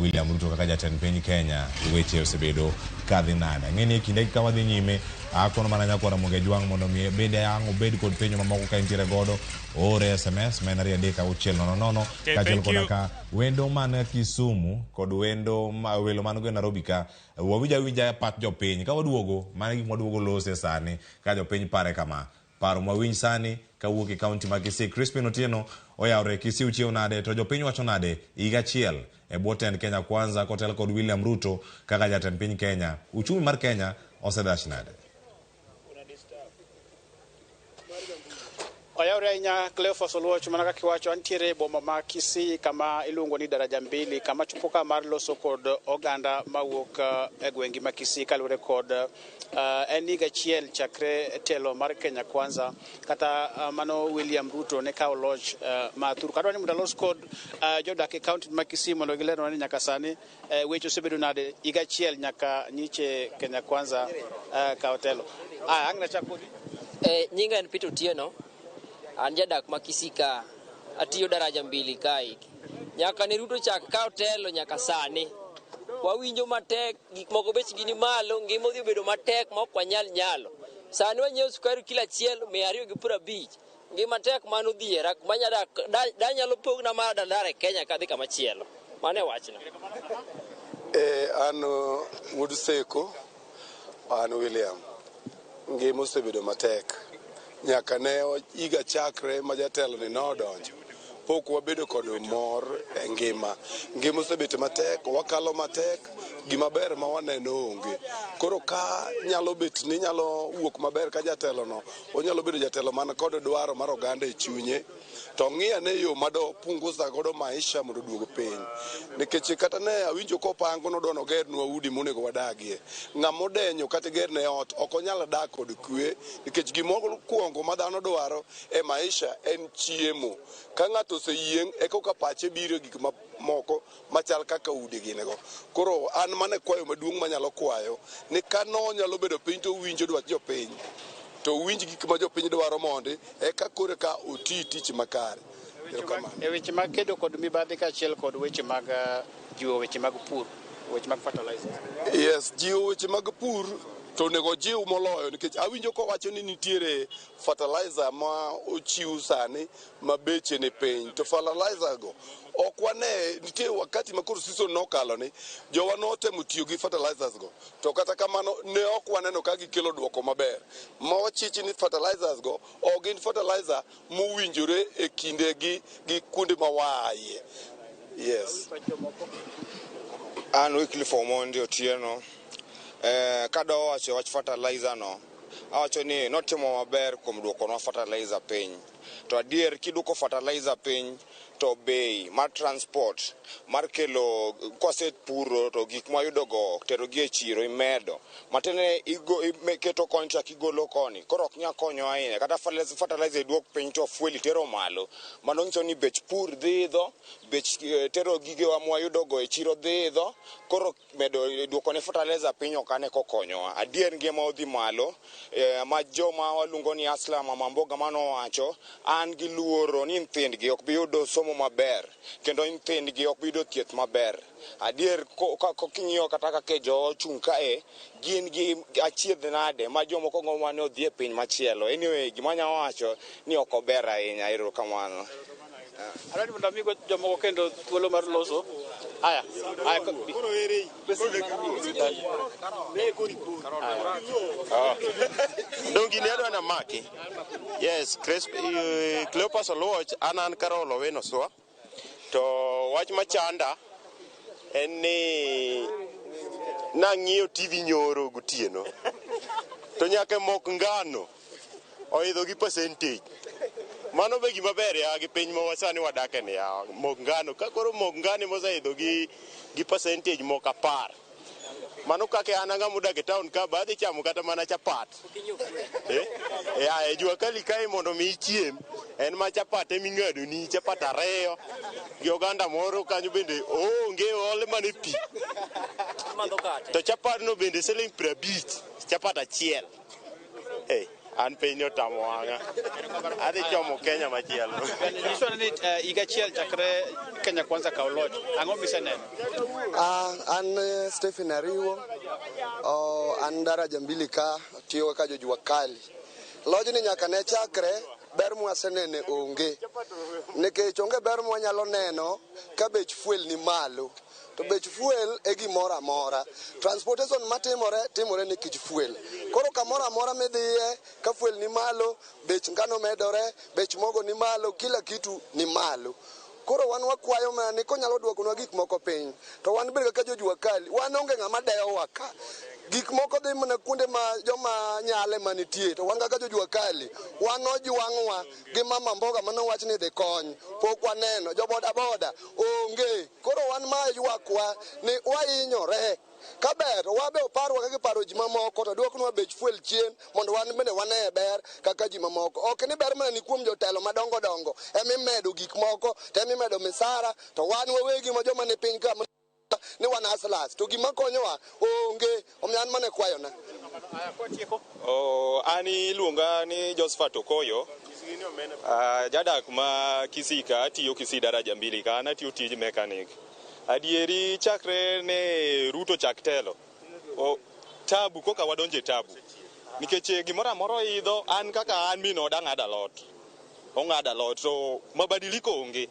William Ruto kaka jatend piny Kenya, weche osebedo kadhi nade. Ang'e ni e kinde ka wadhi nyime, akono mana nyakwar Ramogi Ajwang' mondo mi bende ang' obed kod penjo mamoko ka entiere godo, oore SMS ma en 23600 kaachiel koda ka wendo man Kisumu kod wendo welo man go e Nairobi ka wawinj awinja pach jopiny. Ka waduogo, mano e gik mwaduogo lose sani ka jopiny pare kama. Paro mwawinj sani kawuok e kaunti ma Kisii. Crispin Otieno oyawre Kisii uchiew nade to jopiny wacho nade higa achiel e bwo tend Kenya Kwanza kotel kod William Ruto kaka jatend piny Kenya. Uchumi mar Kenya osedhach nade? Oyawre ahinya Cleophas Oluoch, mana kaka iwacho antiere e boma ma Kisii kama iluongo ni Daraja Mbili, kama chopo ka mar loso kod oganda mawuok e gwenge ma Kisii kaluwore kod en higa achiel chakre telo mar Kenya Kwanza kata mano William Ruto ne kawo loch ma thur. Kadwa ni mondo alos kod jodak e kaunti ma Kisii mondo gilernwa ni nyaka sani weche osebedo nade higa achiel nyaka nyiche Kenya Kwanza kawo telo. Aya, ang' nachak kodi. Nyinga en Peter Otieno. An jadak ma Kisii ka, atiyo Daraja Mbili kae. Nyaka ne Ruto chak kawo telo nyaka sani, wawinjo matek, gik moko bechgi ni malo, ngima odhi obedo matek ma ok wanyal nyalo. Sani wanyiewo sukari kilo achiel 250. Ngima tek mano odhiera, danyalo pogna mar dandara e Kenya kadhi kama chielo. Mano e wachna. An wuod Seko, an William. Ngima osebedo matek. Nyaka ne higa chakre ma jatelo ni nodonjo, pok wabedo kod mor e ngima. Ngima osebet matek, wakalo matek, gima ber ma waneno onge. Koro ka nyalo bet ni nyalo wuok maber ka jatelo no, onyalo bedo jatelo man kod dwaro mar oganda e chunye, to ng'i ane yo mado punguza godo maisha mondo oduog piny. Nikech kata ne awinjo kopango nodwa nogernwa udi monego wadagie. Ng'ama odenyo kata igerne ot ok onyal dak kod kwe, nikech gimokwongo ma dhano dwaro e maisha en chiemo. Ka ng'ato oseyieng' eka ka pache biro e gik moko machal kaka udi gin go. Koro an mane kwayo maduong' manyalo kwayo ni ka nonyalo bedo piny to owinjo dwach jopiny, to owinj gik ma jopiny dwaro mondi eka koro ka oti tich makare. E weche mag kedo kod mibadhi kaachiel kod weche mag jiwo weche mag pur, weche mag fertilizer. Yes, jiwo weche mag pur to onego jiw moloyo, nikech awinjo kowacho ni nitiere fertilizer ma ochiw sani ma beche ni piny, to fertilizer go ok wane. Nitie wakati ma koro season nokalo ni jowa notemo tiyo gi fertilizers go, to kata kamano ne ok waneno ka gikelo duoko maber. Ma wachich ni fertilizers go ok gin fertilizer mowinjore e kinde gi gi kuonde ma waaye. Yes. An Wycliffe Omondi Otieno. Kadwa wacho wach fertilizer no, awacho ni notimo maber kuom duokonwa fertilizer piny. To adier kiduoko fertilizer piny to bei mar transport mar kelo kwasepuro to gik mwayudo go tero gi e chiro imedo. Matiende iketo contract igolo koni, koro ok nyal konyo ahinya. Kata fertilizer iduok piny to fuel itero malo. Mano nyiso ni bech pur dhi idho, bech tero gigewa mwayudo go e chiro dhi idho. Koro medo duoko ne fertilizer piny ok ane kokonyowa. Adier ngima odhi malo, ma joma waluongo ni hustler, mama mboga manowacho, an gi luoro ni nyithindgi ok bi yudo somo maber, kendo nyithindgi ok bi yudo thieth maber. Adier king'iyo kata kaka jowa ochung' kae, gin gi achiedh nade ma jomoko gombo ni odhi e piny machielo. Anyway, gima anyalo wacho ni ok ober ahinya. Erokamano. Adwa ni mondo amigo jomoko kendo thuolo mar loso. Aya, aya, Dong gini adwa namaki. Yes, Cleopas Oluoch, an Carol Owino Swa. To wach machanda en ni nang'iyo TV nyoro gotieno. To nyaka mok ngano oidho gi percentage. Mano be gima ber ya gi piny ma sani wadake ni ya mok ngano ka koro mok ngano moseidho gi gi percentage moko 10. Mano kaka an ng'ama odak e town ka ba adhi chamo kata mana chapat. E jua kali kae mondo mi ichiem en ma chapat eming'ado ni chapat 2 gi oganda moro kanyo bende onge ole mana e pi. To chapat no bende siling 50 chapat achiel. An piny otamo wang'a. Adhi chomo Kenya machielo. Nyiso ni higa achiel chakre Kenya Kwanza kaw loch. Ang'o miseneno? An Stephen Ariwo. An daraja mbili ka tiyo kaka jojua kali. Lojni nyaka ne chakre ber mwasenene onge. Nikech onge ber mwanyalo neno ka bech fuel ni malo. To bech fuel e gimoro amora. Transportation matimore timore nikech fuel. Koro kamoro amora midhiye ka fuel ni malo, bech ngano medore, bech mogo ni malo, kila kitu ni malo. Koro wan wakwayo mana ni konyalo duokonwa gik moko piny. To wan bende kaka jojua kali, wan onge ng'ama dewowa ka. Gik moko dhi mana kuonde ma joma nyale manitie. To wan kaka jojua kali, wan ojwang'wa gi mama mboga manowach ni dhi kony. Pok waneno, jo boda boda onge. Koro wan ma ywakwa ni wahinyore. Kaber, wabe oparwa kaka iparo ji mamoko to duoknwa bech fuel chien mondo wan bende wane ber kaka ji mamoko. Ok ni ber mana ni kuom jotelo madongo dongo emimedo gik moko to emimedo misara to wan wawegi ma joma ni piny ka ni wan hustlers to gima konyowa onge. Omiyo an mana kwayona. An iluonga ni Josephat Okoyo. Jadak ma Kisii ka, atiyo Kisii daraja mbili ka, an atiyo tij mechanic. Adieri chakre ne Ruto chak telo. Tabu koka wadonje tabu. Nikech gimoro amora oidho, an kaka an min oda ng'ado alot. Ong'ado alot to mabadiliko onge.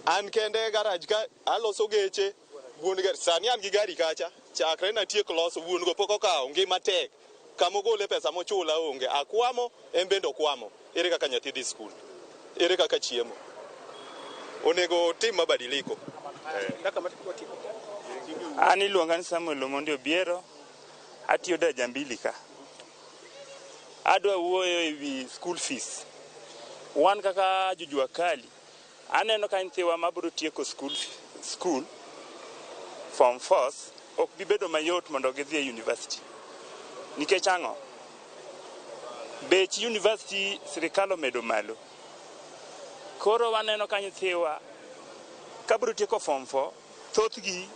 An kende garage ka aloso geche, wuon gari sani an gi gari kacha. Chakre natiek loso wuon go pok okawo, ngima tek. Kama ogole pesa mochula onge. Akwamo, en bende okwamo. Ere kaka nyathi dhi skul? Ere kaka chiemo? Onego tim mabadiliko. An iluonga ni Samuel Omondi Obiero, atiyo daraja mbili ka. Adwa wuoyo ewi school fees. Wan kaka jojua kali, aneno ka nyithiwa mabiro tieko school form 4 ok bi bedo mayot mondo gidhi e university. Nikech ang'o? Bech university sirikal omedo malo. Koro waneno ka nyithiwa kabiro tieko form 4, thothgi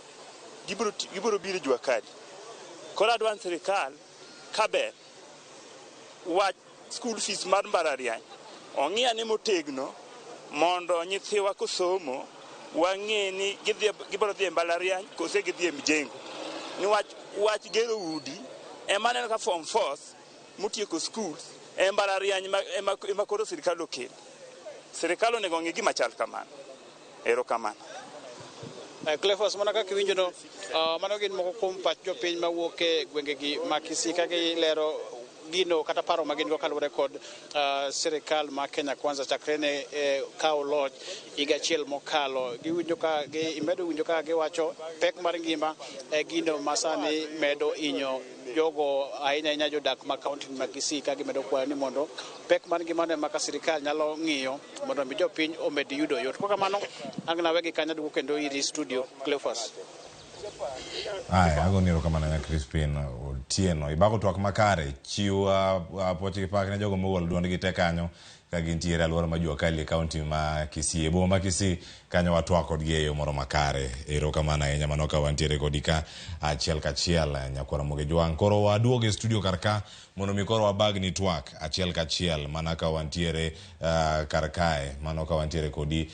gibiro biro jua kali. Koro adwa ni sirikal kaber wach school fees mar mbalariany ong'i ane motegno mondo nyithiwa kosomo wang'e ni gibiro dhi e mbalariany kose gidhi e mjengo. Niwach wach gero udi ema aneno ka form 4 motieko schools e mbalariany ema koro sirikal okelo. Sirikal onego ong'i gima chal kamano. Erokamano. Cleophas, mana kaka iwinjono, mano gin moko kuom pach jopiny mawuok e gwengegi ma Kisii ka gilero gino kata paro ma gin go kaluwore kod sirikal ma Kenya Kwanza chakre ne kawo loch higa achiel mokalo. Giwinjo ka imedo winjo kaka giwacho pek mar ngima e gino ma sani medo hinyo jogo ahinya ahinya jodak ma kaunti ma Kisii ka gimedo kwayo ni mondo pek mar ngimano ema ka sirikal nyalo ng'iyo mondo mi jopiny omed yudo yot. Kok kamano, ang' nawegi kanyo duogo kendo iri studio Cleophas. Aya, agoni erokamano ahinya Crispin Otieno. Ibago twak makare, chiw puoch gi pak ne jogo mogolo duondgi te kanyo ka gintiere alwora ma jua kali e kaunti ma Kisii. E boma ma Kisii kanyo watwak kodgi e yo moro makare. Erokamano ahinya mano ka wantiere kodi ka achiel kachiel nyakwar Ramogi Jwang'. Koro waduogo e studio kar ka mondo mi koro wabagni twak achiel kachiel mana ka wantiere kar kae, mano ka wantiere kodi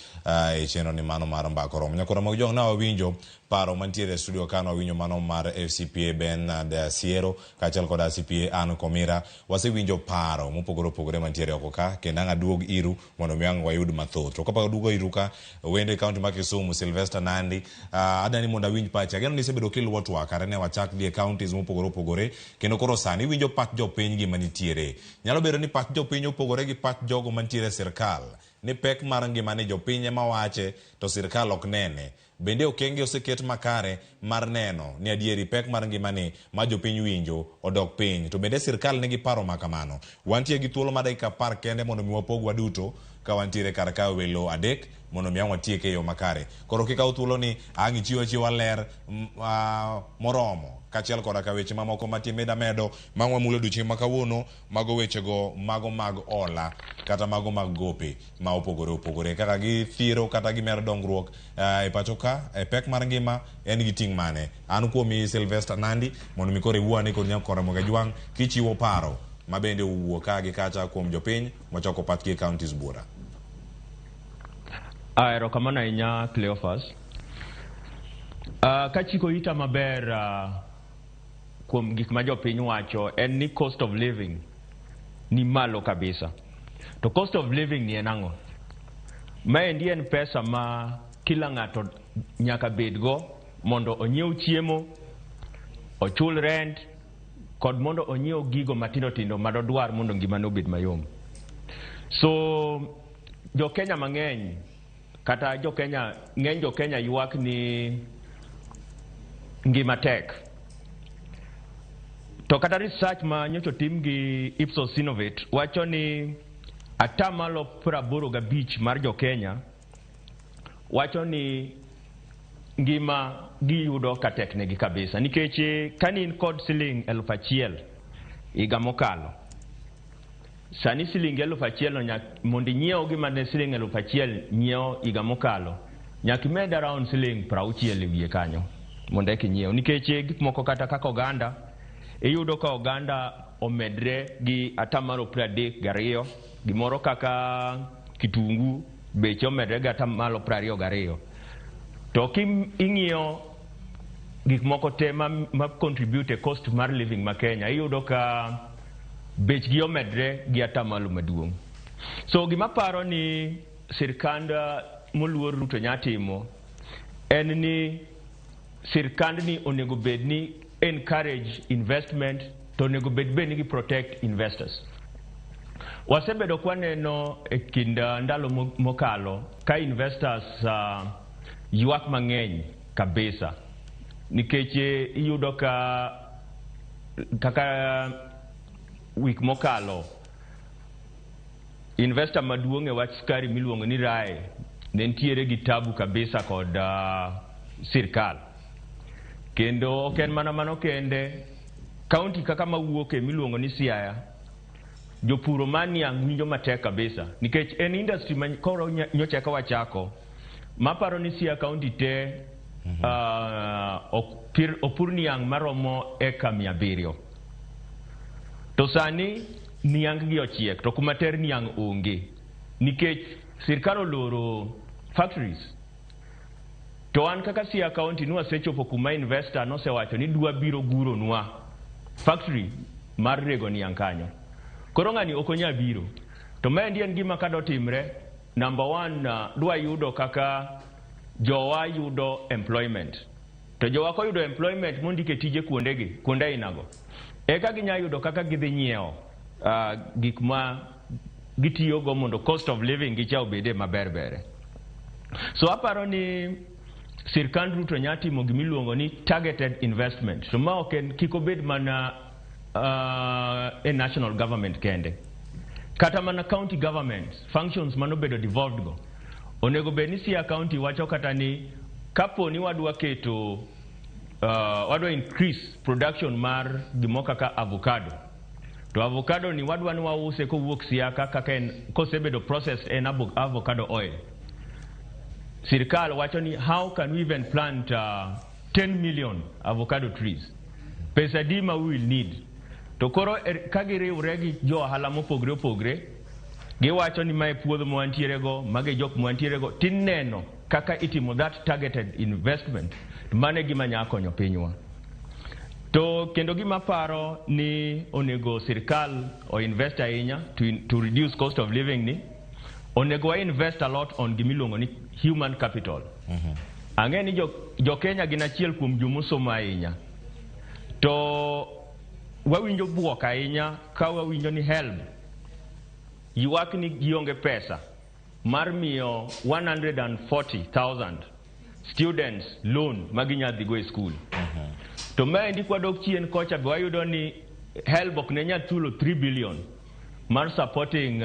e chenro ni mano mar Mbaka Oromo. Nyakwar Ramogi Jwang' na wawinjo paro mantiere e studio ka, wawinjo mano mar FCPA Ben Siero kaachiel kod CPA Ann Komira. Wasewinjo paro mopogore opogore mantiere oko ka, kendo ang' aduog iru mondo mi ang' wayud mathoth. To kapok aduogo iru ka, wendo e kaunti ma Kisumu Sylvester Nandi, adani mondo awinj pachi. Ageno ni isebedo kiluwo twak kare ne wachak dhi e counties mopogore opogore, kendo koro sani iwinjo pach jopiny gima nitiere. Nyalo bedo ni pach jopiny opogore gi pach jogo mantiere e sirkal, ni pek mar ngima ni jopiny ema wache to sirkal ok nene. Bende okenge oseket makare mar neno ni adieri pek mar ngimani ma jopiny winjo odok piny. To bende sirkal nigi paro ma kamano. Wantie gi thuolo mar dakika 10 kende mondo mi wapog waduto ka wantiere kar ka welo adek mondo mi ang' watieke e yo makare. Koro kikaw thuolo ni ang' ichiw achiwa ler moromo kaachiel koda ka weche mamoko matie medo amedo ma wamulo odiochieng' ma kawuono mago wechego mago mag hola kata mago mag gope ma opogore opogore kaka githiro kata gimedo dongruok e pacho ka e pek mar ngima en gi ting' mane. An kuomi Sylvester Nandi mondo mi koro iwuo ane kod nyakora Ramogi Ajwang' kichiwo paro ma bende owuok ka gi kacha kuom jopiny mochoko pachgi e counties buora. Erokamano ahinya Cleophas. Kachiko ita maber kuom gik ma jopiny wacho en ni cost of living ni malo kabisa. To cost of living ni en ang'o? Maendi en pesa ma kila ng'ato nyaka bedgo mondo onyiew chiemo, ochul rent, kod mondo onyiew gigo matindo tindo madodwar mondo ngimane obed mayom. So jo Kenya mang'eny kata jo Kenya ng'eny jo Kenya ywak ni ngima tek. To kata research ma nyocha otim gi Ipsos Synovate wacho ni 85% mar jo Kenya wacho ni ngima giyudo ka tek negi kabisa nikech ka in kod siling 1000 higa mokalo, sani siling 1000 mondo inyiew gima ne siling 1000 nyiewo higa mokalo nyaka imed around siling 60 e wiye kanyo mondo eka inyiew, nikech gik moko kata kaka oganda iyudo ka oganda omedre gi 32%, gimoro kaka kitungu beche omedre gi 22%. To ing'iyo gik moko te ma contribute e cost mar living ma Kenya, iyudo ka bechgi omedre gi atamalo maduong'. So gima paro ni sirkand moluor Ruto nya timo en ni sirkand ni onego bed ni encourage investment to onego bed bed ni gi protect investors. Wasebedo kwaneno e kind ndalo mokalo ka investors ywak mang'eny kabisa nikech iyudo ka kaka wik mokalo investor maduong' e wach sukari miluongo ni Rae ne nitiere gi tabu kabisa kod sirkal. Kendo ok en mana mano kende, kaunti kaka mawuoke miluongo ni Siaya, jopuro mar niang' winjo matek kabisa nikech en industry ma koro nyocha eka wachako maparo ni Siaya kaunti te opur niang' maromo eka 700. To sani niang' gi ochiek to kuma ter niang' onge nikech sirkal oloro factories. To an kaka Siaya kaunti nwasechopo kuma investor nosewacho ni dwa biro guronwa factory mar rego niang' kanyo. Koro ng'ani ok onyal biro. To maendi en gima kadotimre, number one, dwa yudo kaka jowa yudo employment. To jowa koyudo employment mondike tije kuondegi, kuonde ainago, eka ginya yudo kaka gidhi nyiewo gik ma gitiyogo mondo cost of living gicha obede maber bere. So aparo ni sirkand Ruto nya timo gimiluongo ni targeted investment. So ma ok en kik obed mana e national government kende. Kata mana county governments, functions manobedo devolved go. Onego bed ni Siaya county wacho kata ni kapo ni wadwa keto wadwa increase production mar gimoro kaka avocado. To avocado ni wadwa ni wause kowuok Siaya kaka en kosebedo processed en avocado oil. Sirkal wacho ni how can we even plant 10 million avocado trees? Pesa di ma we will need. To koro ka giriwre gi jo ohala mopogre opogre, giwacho ni mae puodho ma wantiere go, magi jok ma wantiere go, tineno kaka itimo that targeted investment. To mano e gima nya konyo pinywa. To kendo gima paro ni onego sirkal o invest ahinya to reduce cost of living ni, onego wa invest a lot on gimiluongo ni human capital. Ang'e ni jo Kenya gin achiel kuom jomosomo ahinya. To wawinjo buok ahinya ka wawinjo ni HELB ywak ni gionge pesa mar miyo 140,000 students loan ma ginya dhigo e school. To maendi kwadok chien kocha be wayudo ni HELB ok ne nyal chulo 3 billion mar supporting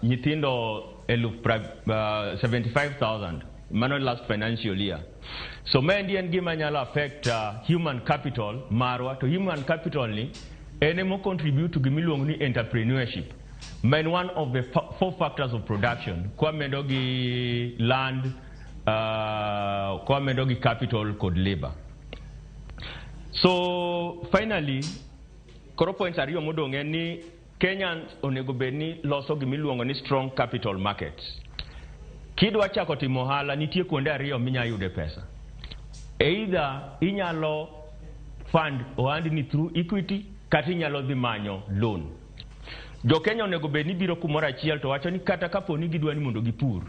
nyithindo 75,000 mano last financial year. So maendi en gima nyalo affect human capital marwa, to human capital ni en emo contribute to gimiluongo ni entrepreneurship, ma en one of the four factors of production, kwamedo gi land, kwamedo gi capital kod labor. So finally, koro points ariyo modong' en ni Kenyans onego bed ni loso gimiluongo ni strong capital markets. Kidwa chako timo ohala, nitie kuonde ariyo minya yude pesa. Either inyalo fund ohandni through equity, kata inyalo dhi manyo loan. Jo Kenya onego bed ni biro kumoro achiel to wacho ni kata kapo ni gidwa ni mondo gipur,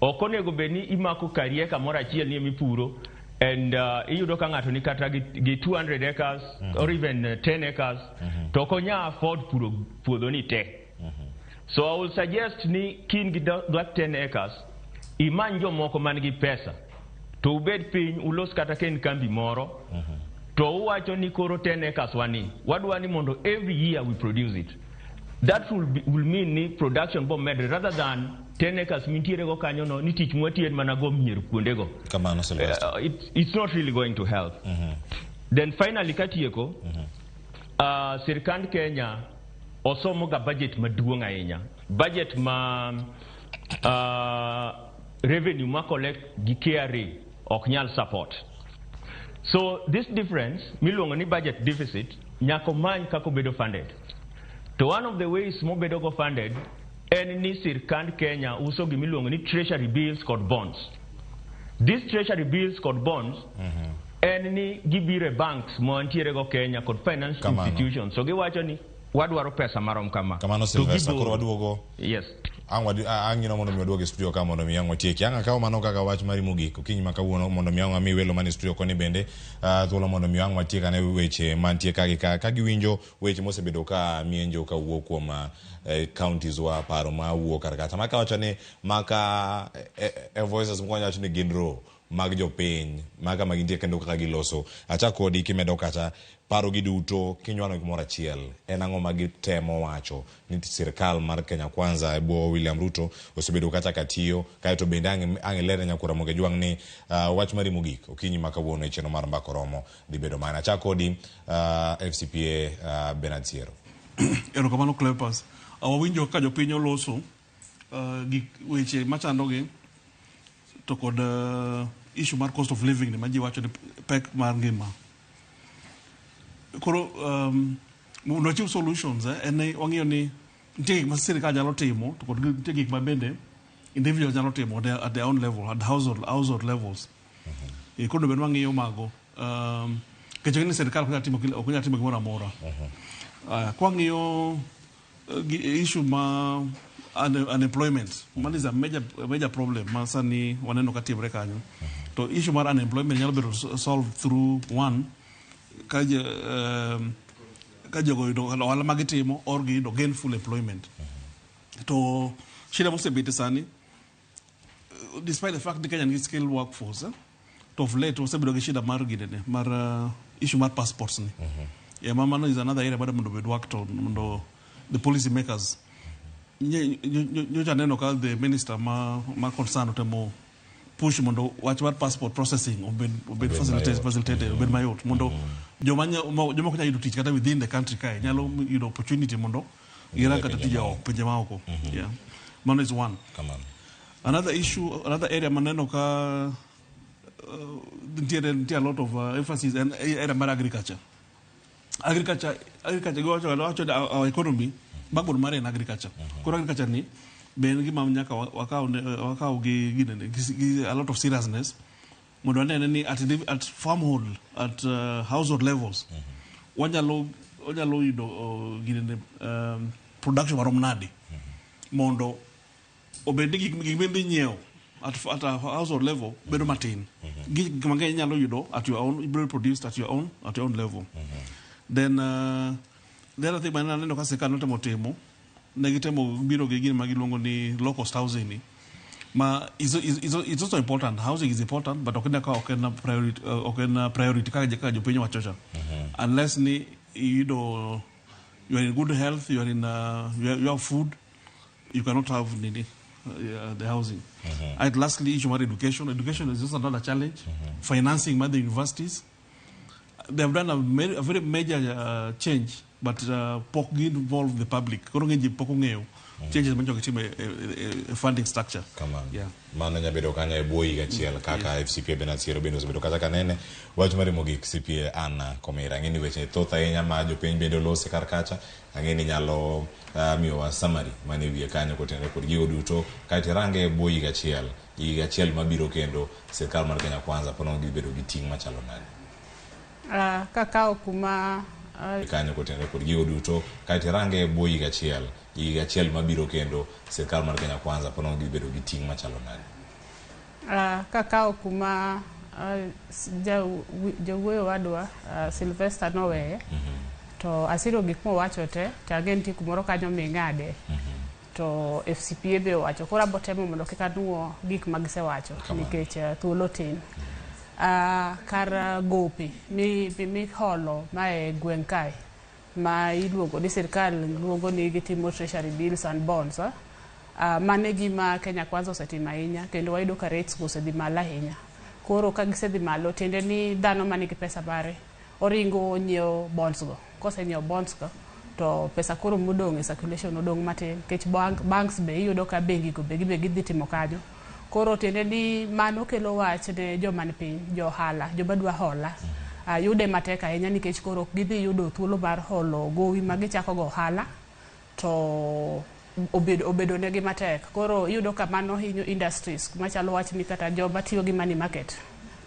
ok onego bed ni imako kari eka moro achiel ni emipuro and iyudo ka ng'ato ni kata gi 200 acres or even 10 acres to ok onya afford puro puodho ni te. So I will suggest ni kin gi that 10 acres, imany jomoko man gi pesa to ubed piny ulos kata ka en kambi moro to uwacho ni koro 10 acres wani wadwa ni mondo every year we produce it. That will mean ni production bo medre rather than 10 acres mintiere go kanyo no ni tich mwatiye en mana go mier kuondego. Kamano, Sylvester. It's not really going to help. Then finally katieko, sirkand Kenya osomo ga budget maduong' ahinya, budget ma revenue ma collect gi KRA ok nyal support. So this difference miluongo ni budget deficit nyaka omany kaka obedo funded. To one of the ways mobedo go funded en ni sirkand Kenya uso gimiluongo ni treasury bills kod bonds. These treasury bills kod bonds en ni gibiro e banks mantiere go Kenya kod finance Kamano. institutions. So giwacho ni wadwaro pesa marom kama. Kamano To Sylvester, giboro. koro waduogo. Yes. Ang' ang' ng'ino mondo mi waduog e studio ka mondo mi ang' watieki. Ang' akawo mano kaka wach mari mogik okinyi ma kawuono mondo mi ang' ami welo manie studio koni bende thuolo mondo mi ang' watiek ane weche mantie ka gi ka giwinjo weche mosebedo ka mienjo ka wuok kuom counties wa, paro ma wuok kar kacha. Maka wacho ni maka voices moko wacho ni gin ro mag jopiny maka ma gintie kendo kaka giloso. Achak kodi kimedo kata paro gi duto kinywano gimoro achiel, en ang'o ma gitemo wacho ni sirkal mar Kenya Kwanza e bwo William Ruto osebedo kata ka tiyo kaeto bende ang' ilerne nyakwar Ramogi Jwang' ni wach mari mogik okinyi ma kawuono e chenro mar Mbaka Oromo dhi bedo mane. Achak kodi FCPA Bernard Siero. Erokamano Cleopas. Wawinjo ka jopiny oloso gik weche machandogi to kod issue mar cost of living ni ma ji wacho ni pek mar ngima. Koro mondo wachiw solutions en ni wang'iyo ni nitie gik ma sirikal nyalo timo to kod nitie gik ma bende individuals nyalo timo at their own level, at household levels. Koro bende wang'iyo mago. Nikech ni sirikal ok nyal timo gimoro amora. Kwang'iyo issue ma unemployment, mano is a major problem ma sani waneno ka timre kanyo. To issue mar unemployment nyalo bedo solved through one, ka jogo yudo ohala ma gitimo or giyudo gainful employment. To shida mosebete sani, despite the fact ni Kenya nigi skilled workforce, to of late wasebedo gi shida mar ginene, mar issue mar passports ni. Yeah, mano is another area mondo obed worked on, mondo the policy makers. Nyocha neno ka the minister ma concern otemo push mondo wach mar passport processing obed facilitated, obed mayot mondo joma ok nyal yudo tich kata within the country kae nyalo yudo opportunity mondo girang kata tije oko, pinje maoko. Yeah. Mano is one. Kamano. Another issue, another area maneno ka nitie a lot of emphasis en area mar agriculture. Agriculture giwacho our economy backbone mare en agriculture. Koro agriculture ni be en gima nyaka wakaw gi ginene, gi a lot of seriousness mondo wanene ni at farmhold, at household levels wanyalo yudo ginene, production marom nade mondo obed ni gik midhi nyiewo at a household level bedo matin. Gik mang'eny inyalo yudo at your own, ibiro produced at your own level. Then the other thing ma aneno ka sirkal notemo timo, ne gitemo biro gi gima giluongo ni low cost housing ni. Ma is also important. Housing is important, but ok en ka ok en priority, ok en priority kaka jopiny wacho cha. Unless ni iyudo you are in good health, you are in you have food, you cannot have nini, the housing. And lastly, issue mar education. Education is just another challenge. Financing by the universities. They have done a very major change, but pok gi involve the public. Koro ng'eny ji pok ong'eyo changes manyocha gitimo e funding structure. Kamano. Yeah. Mano nya bedo kanyo e bwo higa achiel kaka FCPA Bernard Siero bende osebedo kacha kanene wach mar mogik. CPA Anna Komira, ang'e ni weche thoth ahinya ma jopiny bende olose kar kacha. Ang'e ni nyalo miyowa summary mane wiye kanyo kotenore kod gigo duto kaeto irange e bwo higa achiel, higa achiel mabiro kendo sirkal mar Kenya Kwanza pono gi bedo gi ting' machalo nade? Kakawo kuma kanyo kotenore kod gigo duto kaeto irange e bwo higa achiel, higa achiel mabiro kendo sirkal mar Kenya Kwanza pono gi bedo gi ting' machalo nade? Kakawo kuma jawuoyo wadwa Sylvester noweye to asiro gik mowacho te, to ang'e nitie kumoro kanyo ming'ade to FCPA be owacho. Koro abo temo mondo kik anuo gik ma gisewacho nikech thuolo tin. Kar gope miholo mae gweng' kae ma iluongo ni sirkal luongo ni gitimo treasury bills and bonds, mano e gima Kenya Kwanza osetimo ahinya, kendo wayudo ka rates go osedhi malo ahinya. Koro ka gisedhi malo, tiende ni dhano manigi pesa mare oringo nyiewo bonds go. Kosenyiewo bonds go, to pesa koro modong' e circulation odong' matin, nikech banks be iyudo ka bengi go be gibe gidhi timo kanyo. Koro tiende ni mano kelo wach ne joma ni piny, jo ohala, joma dwa hola yude matek ahinya, nikech koro ok gidhi yudo thuolo mar holo gowi ma gichako go ohala, to obedo negi matek. Koro iyudo ka mano hinyo industries machalo wach ni kata joma tiyo gi money market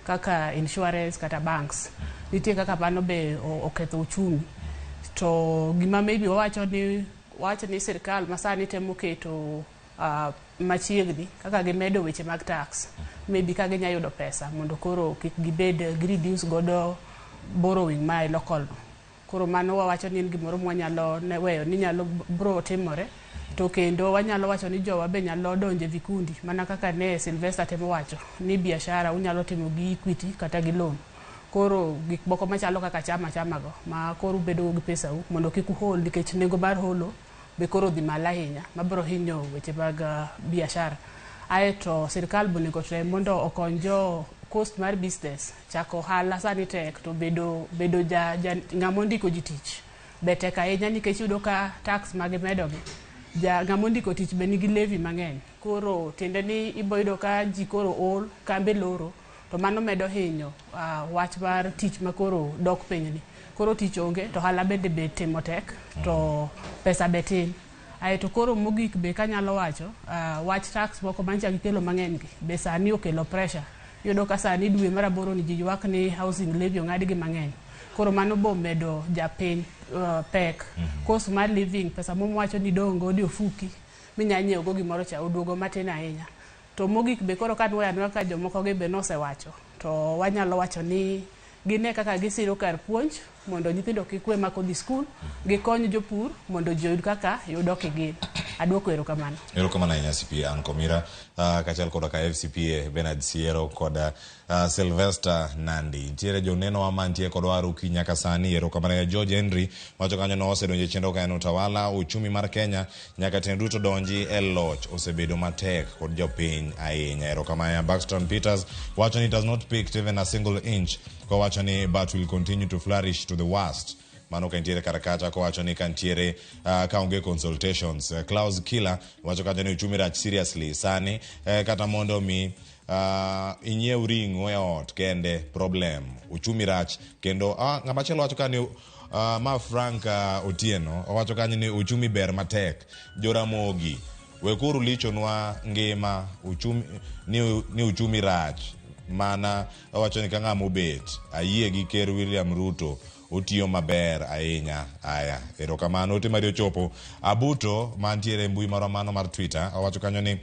kaka insurance kata banks. Nitie kaka mano be oketho uchumi. To gima maybe wawacho ni sirkal masani temo keto machiegni kaka gimedo weche mag tax, maybe ka ginya yudo pesa mondo koro kik gibed gi reduce godo borrowing ma e local no. Koro mano wawacho ni en gimoro mwanyalo weyo ni nyalo bro timore. To kendo wanyalo wacho ni jowa be nyalo donjo e vikundi, mana kaka ne Sylvester temo wacho ni biashara unyalo timo gi equity kata gi loan. Koro gik moko machalo kaka chama chama go ma koro ubedo gi pesa u mondo kik uhol, nikech nengo mar holo be koro dhi malo ahinya, mabiro hinyo weche mag biashara. Aeto sirkal be onego tem mondo okony jo cost mar business. Chako ohala sani tek, to bedo ja ng'ama ondiko ji tich be tek ahinya, nikech iyudo ka tax magimedo gi ja ng'ama ondiko tich be nigi levy mang'eny. Koro tiende ni ibo yudo ka ji koro ol, kambe loro, to mano medo hinyo wach mar tich ma koro dok piny ni. Koro tich onge to ohala bende be timo tek, to pesa be tin. Aeto koro mogik be kanyalo wacho wach tax moko mancha gikelo mang'eny gi be sani okelo pressure. Iyudo ka sani dwe mar aboro ni ji ywak ni housing levy ong'ad gi mang'eny. Koro mano bo medo japiny pek. Cost mar living, pesa mowacho ni dong' godo e ofuki minya nyiewo go gimoro cha oduogo matin ahinya. To mogik be koro kanuoyo anuoya ka jomoko gi be nosewacho, to wanyalo wacho ni gine kaka gisiro kar puonj mondo nyithindo kik we mak odhi skul, gikony jopur mondo ji oyud kaka yudo kigin. Aduoko erokamano. Erokamano ahinya, CPA Ann Komira, kaachiel koda ka FCPA Bernard Siero kod Sylvester Nandi. Nitiere joneno mantie kodwa okinyi nyaka sani. Erokamano ahinya. George Henry wacho kanyo no osedonjo e chenro ka en utawala. Uchumi mar Kenya nyaka tend duto donji e loch osebedo matek kod jopiny ahinya. Erokamano ahinya. Baxton Peters wacho ni it has not picked even a single inch, kowacho ni but will continue to flourish to the worst. Mano ka nitiere kar kacha, kowacho ni ka nitiere ka onge consultations. Klaus Killer wacho kacha ni uchumi rach seriously sani, kata mondo mi inyiew ring'o e ot kende problem. Uchumi rach kendo. Ng'ama chielo wacho ka ni ma Frank Otieno owacho kanyo ni uchumi ber matek. Joramogi wekuru lichonwa ngima uchumi, ni uchumi rach mana. Owacho ni ka ng'ama obet ayie gi Ker William Ruto otiyo maber ahinya. Aya, erokamano. Ote mari ochopo. Abuto mantiere e mbui marwa mano mar Twitter owacho kanyo ni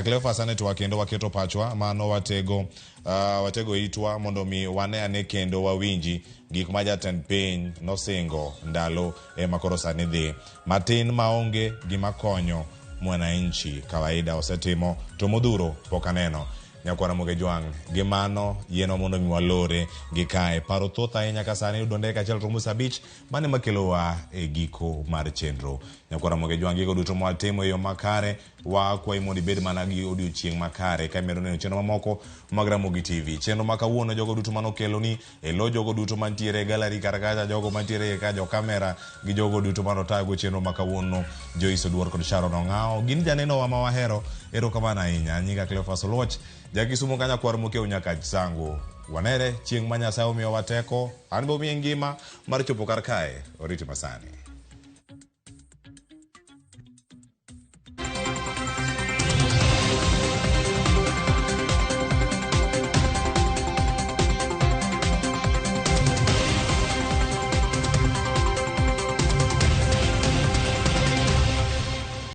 Cleophas Anetwa kendo waketo pachwa mano watego itwa mondo mi wane ane kendo wawinji gik ma jatend piny nosingo ndalo ema koro sani dhi matin maonge gima konyo. Mwananchi kawaida osetimo to modhuro pok aneno. Nyakwar Ramogi Jwang' gi mano yienwa mondo mi walore gi kae. Paro thoth ahinya ka sani yudo ndeke achiel to nus abich mane makelowa e giko mar chenro. Nyakwar Ramogi Jwang' gigo duto mwatimo e yo makare wakwayi mondo ibed mana gi odiochieng' makare ka imedo neno chenro mamoko mag Ramogi TV. Chenro ma kawuono jogo duto manokeloni e lo jogo duto mantiere e gallery kar kacha, jogo mantiere ka jo kamera gi jogo duto manotago chenro ma kawuono Joyce Oduor kod Sharon Ong'awo gin janenowa ma wahero. Erokamano ahinya. Nyinga Cleophas Oluoch, jakisumo ka nyakwar Mokeu nyaka Sango. Wanere chieng' ma Nyasaye omiyowa teko, an be omiye ngima mar chopo kar kae. Oriti masani.